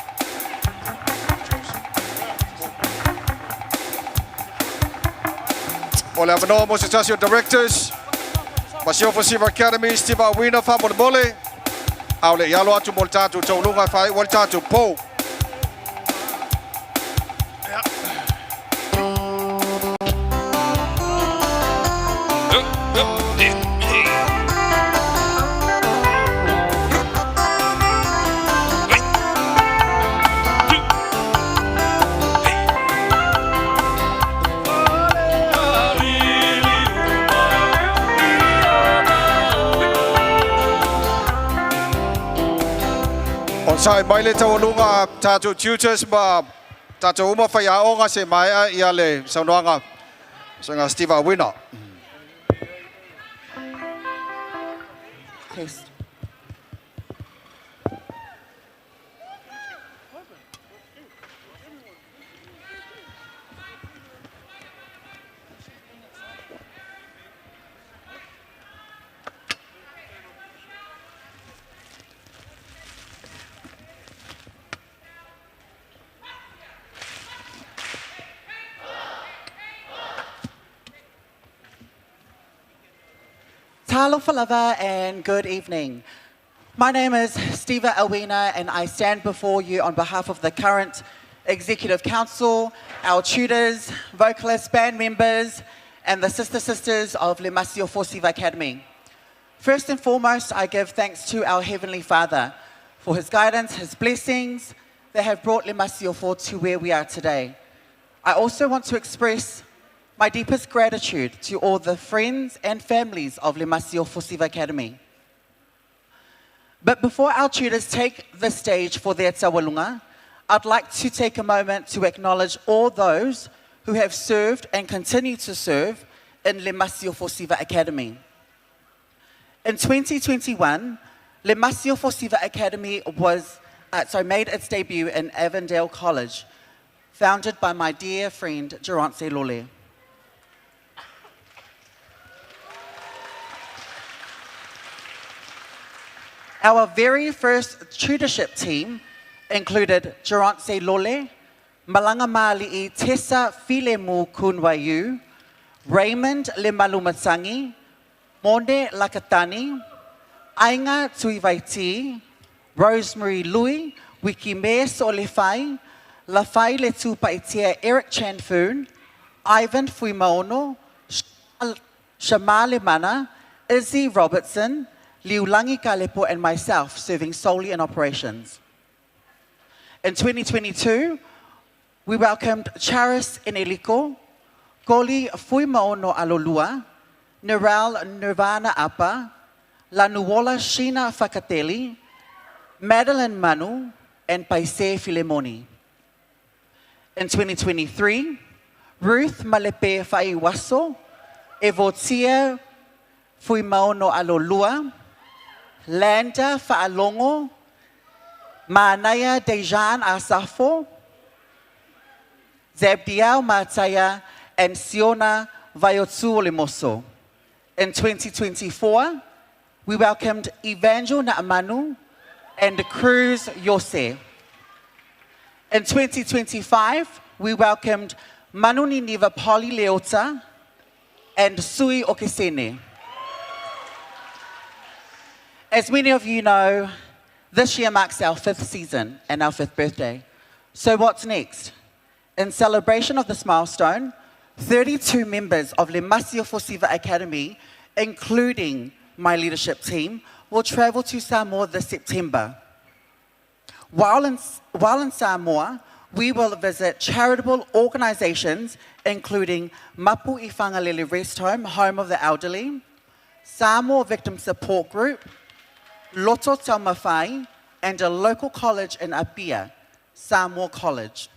o le avanoa mo se tasi o directors, Masiofo Siva Academy, Steve Awina faamolemole, a o le i alo atu mo le tatou taualuga e faaiu ai le tatou po. Onosai mai le taualuga a tatou tutors ma tatou uma faiaoga seia maea ia le saunoaga Susuga Steve Awina. Test. Talofa lava and good evening. My name is Steva Awina and I stand before you on behalf of the current Executive Council, our tutors, vocalists, band members, and the sister sisters of Le Masiofo Siva Academy. First and foremost, I give thanks to our Heavenly Father for his guidance, his blessings that have brought Le Masiofo to where we are today. I also want to express my deepest gratitude to all the friends and families of Le Masiofo Siva Academy. But before our tutors take the stage for their taualuga, I'd like to take a moment to acknowledge all those who have served and continue to serve in Le Masiofo Siva Academy. In 2021, Le Masiofo Siva Academy was so made its debut in Avondale College, founded by my dear friend Geronte Lole. Our very first tutorship team included Geronte Lole, Malanga Mali'i Tessa Filemu Kunwayu, Raymond Lemalumatangi, Monde Lakatani, Ainga Tuivaiti, Rosemary Lui, Wikime Solefai, Lafai Letu Eric Chanfoon, Ivan Fuimaono, Shamale Mana, Izzy Robertson, Liulangi Kalepo, and myself serving solely in operations. In 2022, we welcomed Charis Eneliko, Goli Fuimaono Alolua, Niral Nirvana Appa, Lanuola Shina Fakateli, Madeline Manu, and Paise Filemoni. In 2023, Ruth Malepe Faiwaso, Evotia Fuimaono Alolua, Landa Faalongo, Manaya Dejan Asafo, Zebdiel Mataya, and Siona Vayotsu Limoso. In 2024, we welcomed Evangel Naamanu and Cruz Yose. In 2025, we welcomed Manuni Niva Poli Leota and Sui Okesene. As many of you know, this year marks our fifth season and our fifth birthday. So what's next? In celebration of this milestone, 32 members of Le Masiofo Siva Academy, including my leadership team, will travel to Samoa this September. While in, while in Samoa, we will visit charitable organizations including Mapu Ifangalele Rest Home, Home of the Elderly, Samoa Victim Support Group, Loto Taumafai, and a local college in Apia, Samoa College.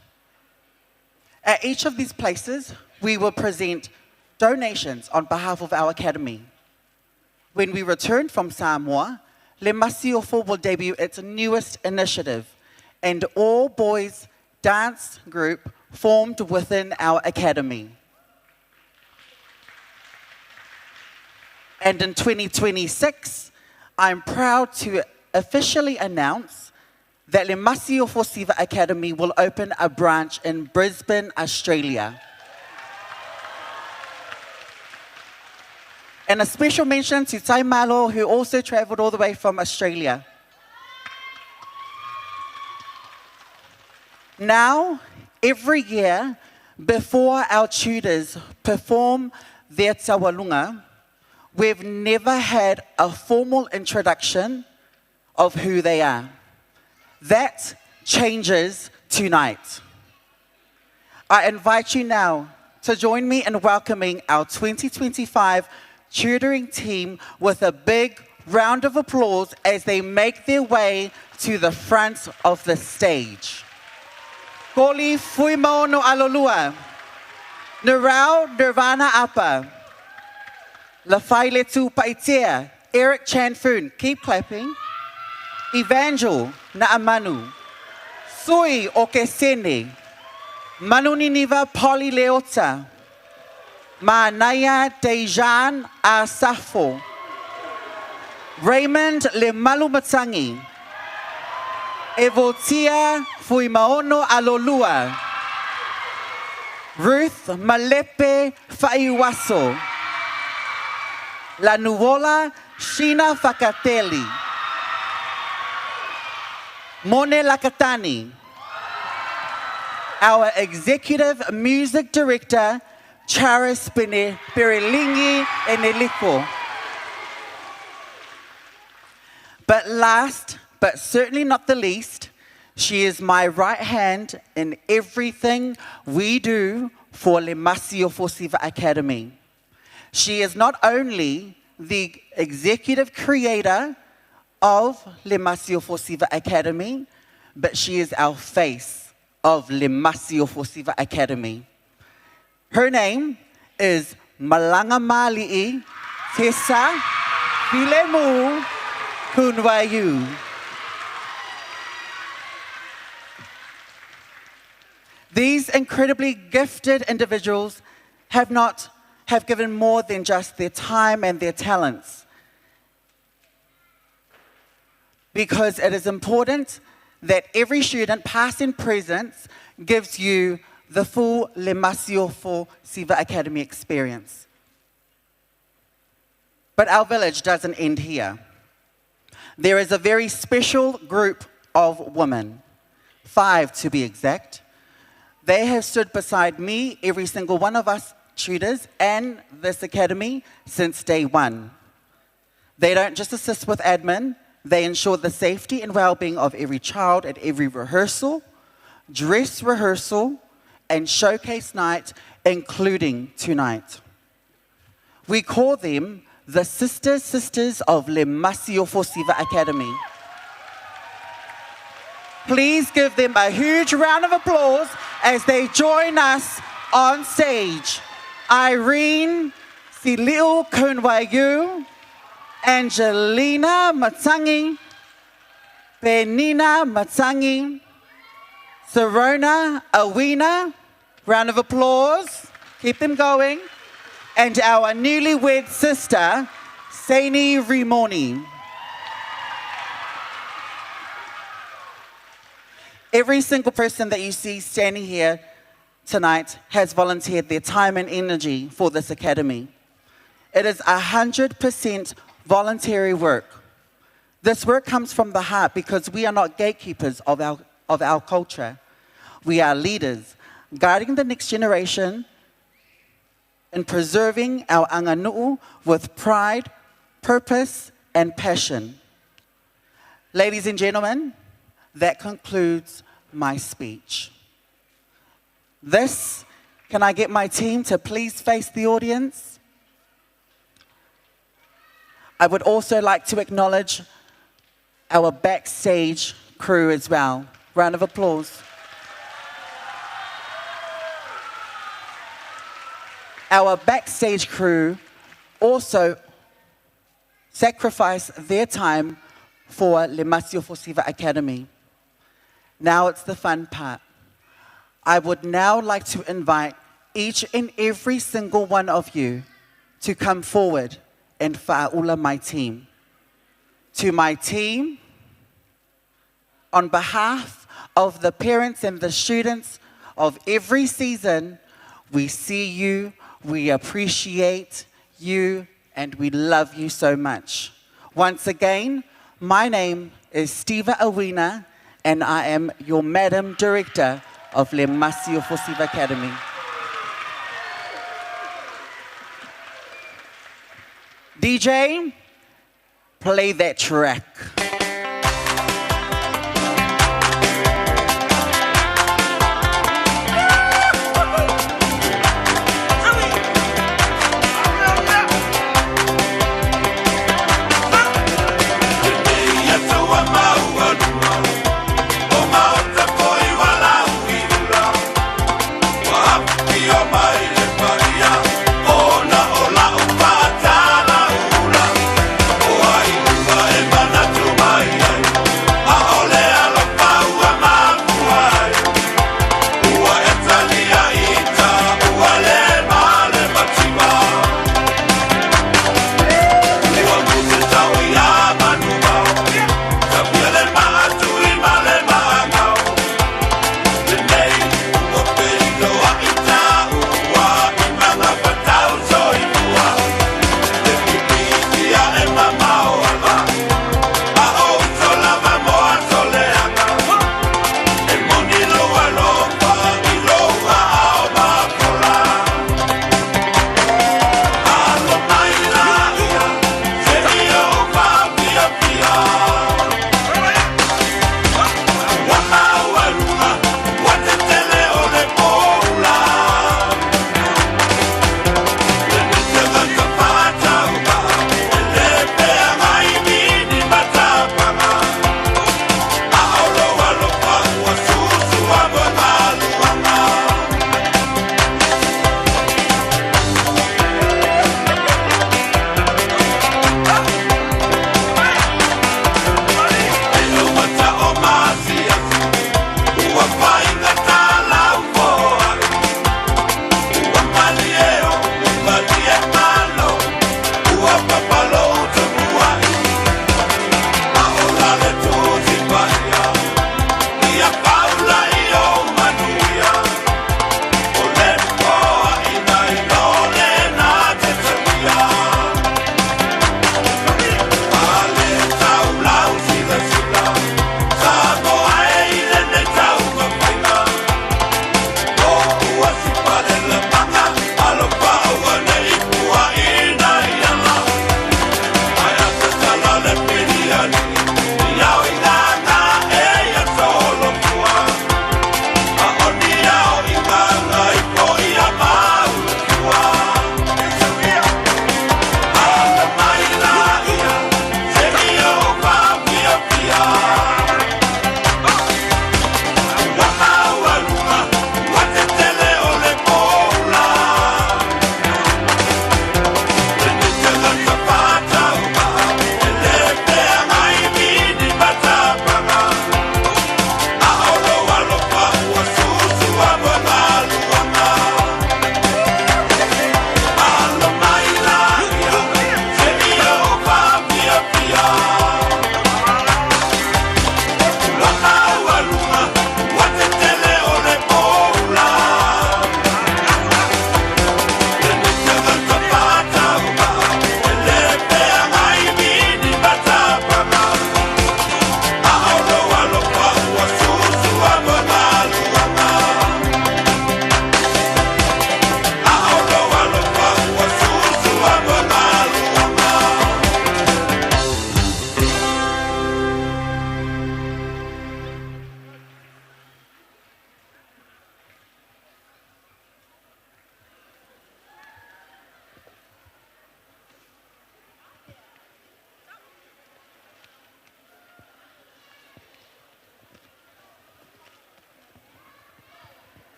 At each of these places, we will present donations on behalf of our academy. When we return from Samoa, Le Masiofo will debut its newest initiative, an all boys dance group formed within our academy. And in 2026, I'm proud to officially announce that Le Masiofo Siva Academy will open a branch in Brisbane, Australia. And a special mention to Tai Malo, who also traveled all the way from Australia. Now, every year, before our tutors perform their taualuga, we've never had a formal introduction of who they are. That changes tonight. I invite you now to join me in welcoming our 2025 tutoring team with a big round of applause as they make their way to the front of the stage. Koli Fuimaono Alolua, Narau Nirvana Apa, Lafailetu Paitea, Eric Chanfoon, keep clapping, Evangel Naamanu, Sui Okesene, Manuniniva Polly Leota, Manaya Dejan Asafo, Raymond Lemalu Matangi, Evotia Fuimaono Alolua, Ruth Malepe Faiwaso, Lanuola Shina Fakateli, Mone Lakatani, our Executive Music Director, Charis Berilingi Eneliko. But last, but certainly not the least, she is my right hand in everything we do for Le Masiofo Siva Academy. She is not only the executive creator of Le Masiofo Siva Academy, but she is our face of Le Masiofo Siva Academy. Her name is Malanga Mali'i Tessa Filemu Kunwayu. These incredibly gifted individuals have not have given more than just their time and their talents. Because it is important that every student, past and present, gives you the full Le Masiofo Siva Academy experience. But our village doesn't end here. There is a very special group of women, 5 to be exact. They have stood beside me, every single one of us tutors, and this academy since day one. They don't just assist with admin, they ensure the safety and well-being of every child at every rehearsal, dress rehearsal, and showcase night, including tonight. We call them the Sister Sisters of Le Masiofo Siva Academy. Please give them a huge round of applause as they join us on stage. Irene Siliu Kunwayu, Angelina Matangi, Benina Matangi, Sarona Awina, round of applause, keep them going, and our newlywed sister, Saini Rimoni. Every single person that you see standing here tonight has volunteered their time and energy for this academy. It is 100% voluntary work. This work comes from the heart because we are not gatekeepers of our culture. We are leaders, guiding the next generation in preserving our anganu'u with pride, purpose, and passion. Ladies and gentlemen, that concludes my speech. Can I get my team to please face the audience? I would also like to acknowledge our backstage crew as well. Round of applause. Our backstage crew also sacrifice their time for Le Masiofo Siva Academy. Now it's the fun part. I would now like to invite each and every single one of you to come forward and fa'aula my team. To my team, on behalf of the parents and the students of every season, we see you, we appreciate you, and we love you so much. Once again, my name is Steva Awina, and I am your Madam Director of Le Masiofo Siva Academy. DJ, play that track.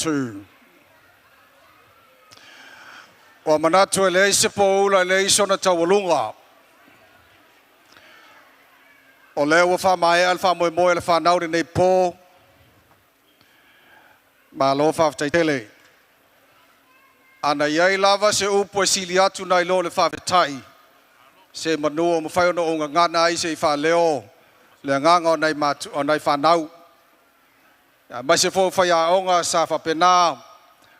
2. Ua manatu e leai se poula e leai sona taualuga. O lea ua faamaea le faamoemoe o le fanau lenei po. Malo faafetai tele. Ana iai lava se upu e sili atu nai lo le faafetai, se manu o mafai ona ou gagana ai se i faaleo le agaga o nai matu, o nai fanau. Aemaise foi o faiaoga sa faapena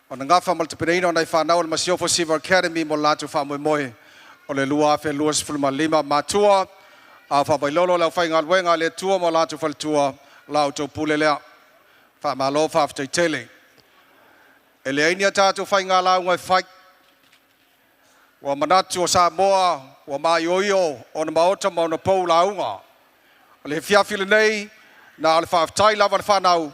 ona gafa ma le tapenaina o nai fanau o le Masiofo Siva Academy mo le latou faamoemoe o le 2025. Matua a faavailolo le aufaigaluega a le Atua ma latou faletua, la outou pule lea. Faamalo faafetai tele. E leai ni a tatou faiga lauga e fai. Ua manatu o Samoa ua maioio ona maota ma ona pou lauga. O le fiafi lenei, na o le faafetai lava le fanau.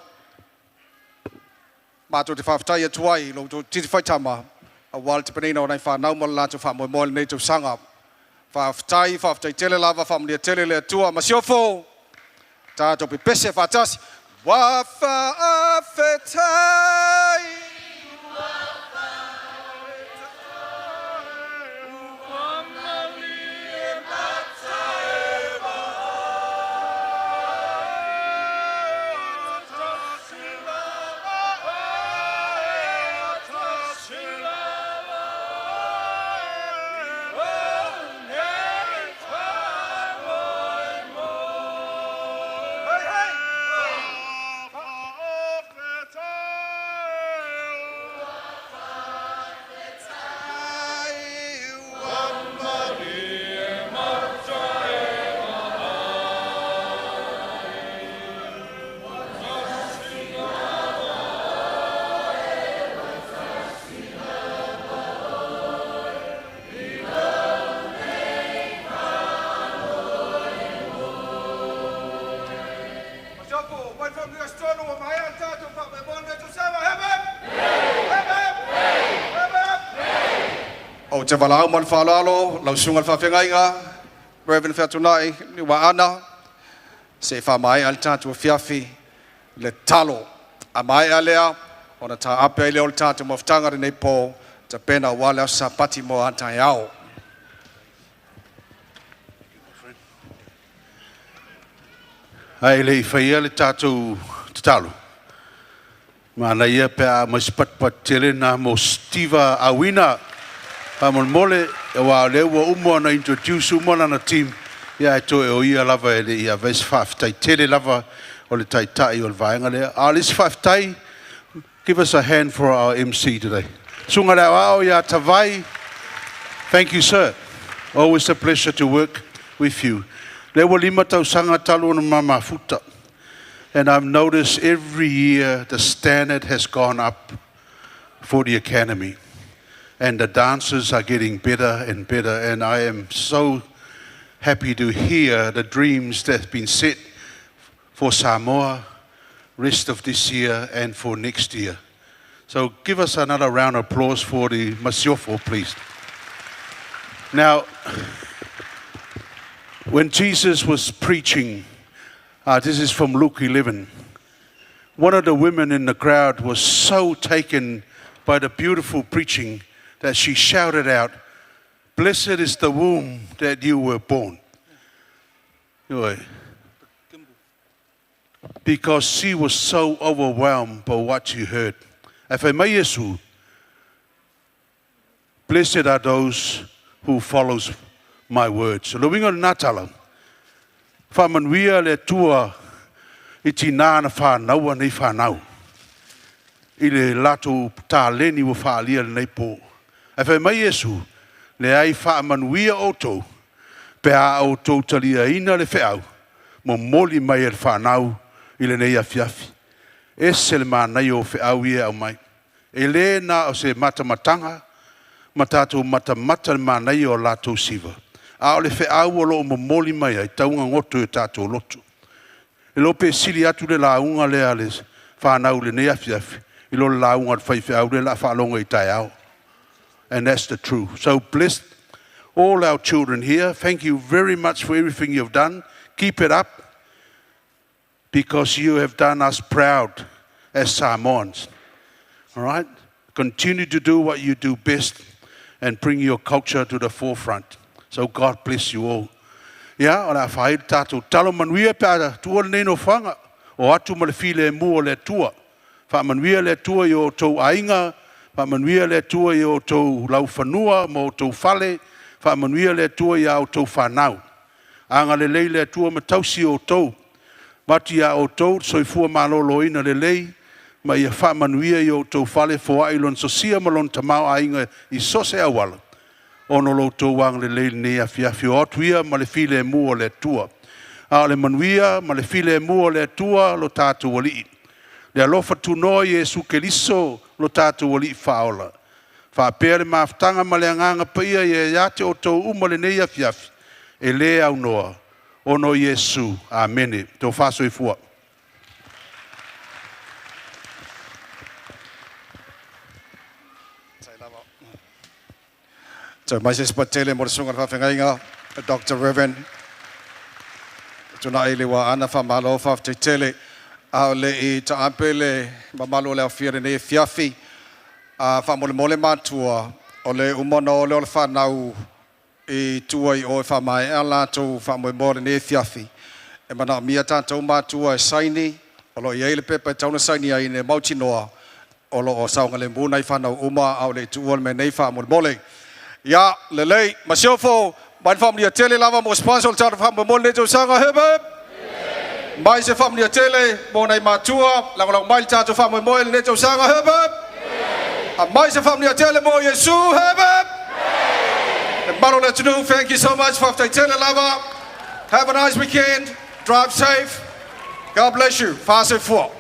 Matou te faafetai atu ai lo outou titi faitama aua le tapenaina o nai fanau mo le latou faamoemoe lenei tausaga. Faafetai, faafetai tele lava, faamanuia tele le Atua. Masiofo, tatou pepese faatasi. Ua faafetai. Ou te valaau ma le faaaloalo lau susuga i le faafeagaiga Reverend Featunai Niuaana se i faamaea le tatou afiafi le talo. A maea lea, ona taape ai lea o le tatou mafutaga lenei po, tapena aua le aso Sapati mo a taeao. Ae le i faia le tatou tatalo, manaia pe a aumai se patupatu tele na mo Steve Awina. Faamolemole, aua o lea ua uma ona introduce uma lana team, ia ae toe o ia lava e le i avea se faafetai tele lava o le taitai o le vaega lea. A o le isi faafetai, give us a hand for our MC today. Susuga le Aoao ia Tavai, thank you sir. Always a pleasure to work with you. Lea ua 5 tausaga talu ona ma mafuta. And I've noticed every year the standard has gone up for the academy. And the dancers are getting better and better. And I am so happy to hear the dreams that have been set for Samoa rest of this year and for next year. So give us another round of applause for the Masiofo, please. Now, when Jesus was preaching, this is from Luke 11, one of the women in the crowd was so taken by the beautiful preaching that she shouted out, "Blessed is the womb that you were born." Anyway, because she was so overwhelmed by what she heard. Ae fai mai Iesu, "Blessed are those who follows my words." Le uiga o lena tala, faamanuia le Atua i tinā na whānaua nei whānau. I le latou taleni ua faaalia lenei po. Ae fai mai Iesu, leai faamanuia outou, pe a outou taliaina le feau, momoli mai e le whānau i lenei afiafi. Ese le manaia o feau ia aumai. E le na o se matamatanga, ma tatou matamata le manaia o latou siva. A o le feau o loo momoli mai ai, tauga goto i tatou loto. E lo pe sili atu le lauga lea le whanau le nei afiafi, i lo le lauga le faifeau le la whaalonga i taeao. And that's the truth. So bless all our children here. Thank you very much for everything you've done. Keep it up because you have done us proud as Samoans. All right? Continue to do what you do best and bring your culture to the forefront. So God bless you all. Ia, o le a faaii le tatou talo manuia pe a tuua lenei nofoaga, o atu ma le filemu o le Atua. Faamanuia le Atua i o outou aiga, faamanuia le Atua i o outou laufanua ma outou fale, faamanuia le Atua i a outou fanau. Agalelei le Atua ma tausi outou. Avatu ia outou le soifua maloloina lelei ma ia faamanuia i o outou fale, foai Lona sosia ma Lona tamaoaiga i so o se auala, ona o lo outou agalelei i lenei afiafi. O atu ia ma le filemu o le Atua. A o le manuia ma le filemu o le Atua lo tatou Alii, le alofa tunoa i Iesu Keriso lo tatou Alii Faaola, faapea le mafutaga ma le Agaga Paia ia ia te outou uma lenei afiafi, e lē aunoa, ona o Iesu. Amene. Tofa soifua. Toe mai se isi patele mo le susuga i le faafeagaiga, Doctor Reverend Tuanai Lewa Ana, faamalo faafetai tele. A o le i taape le mamalu o le aofia i lenei afiafi, a faamolemole matua, o le uma ona o lea o le fanau i tua i o e faamaea latou faamoemoe o lenei afiafi, e manaomia tatou matua e saini, o lo o i ai le pepa e tatau ona saini ai ina ia mautinoa o lo o saogalemu nai fanau uma a o le i tuua le mea nei faamolemole. Ia, lelei, masiofo, mai le faamanuia tele lava mo sponsor o le tatou faamoemoe lenei tausaga. Hip hip! Mai se faamanuia tele mo nai matua, lagolago mai le tatou faamoemoe lenei tausaga. Hip hip! Aumai se faamanuia tele mo Iesu. Hip hip! Le mamalu o le atunuu, thank you so much, faafetai tele lava. Have a nice weekend. Drive safe. God bless you. Faasoifua.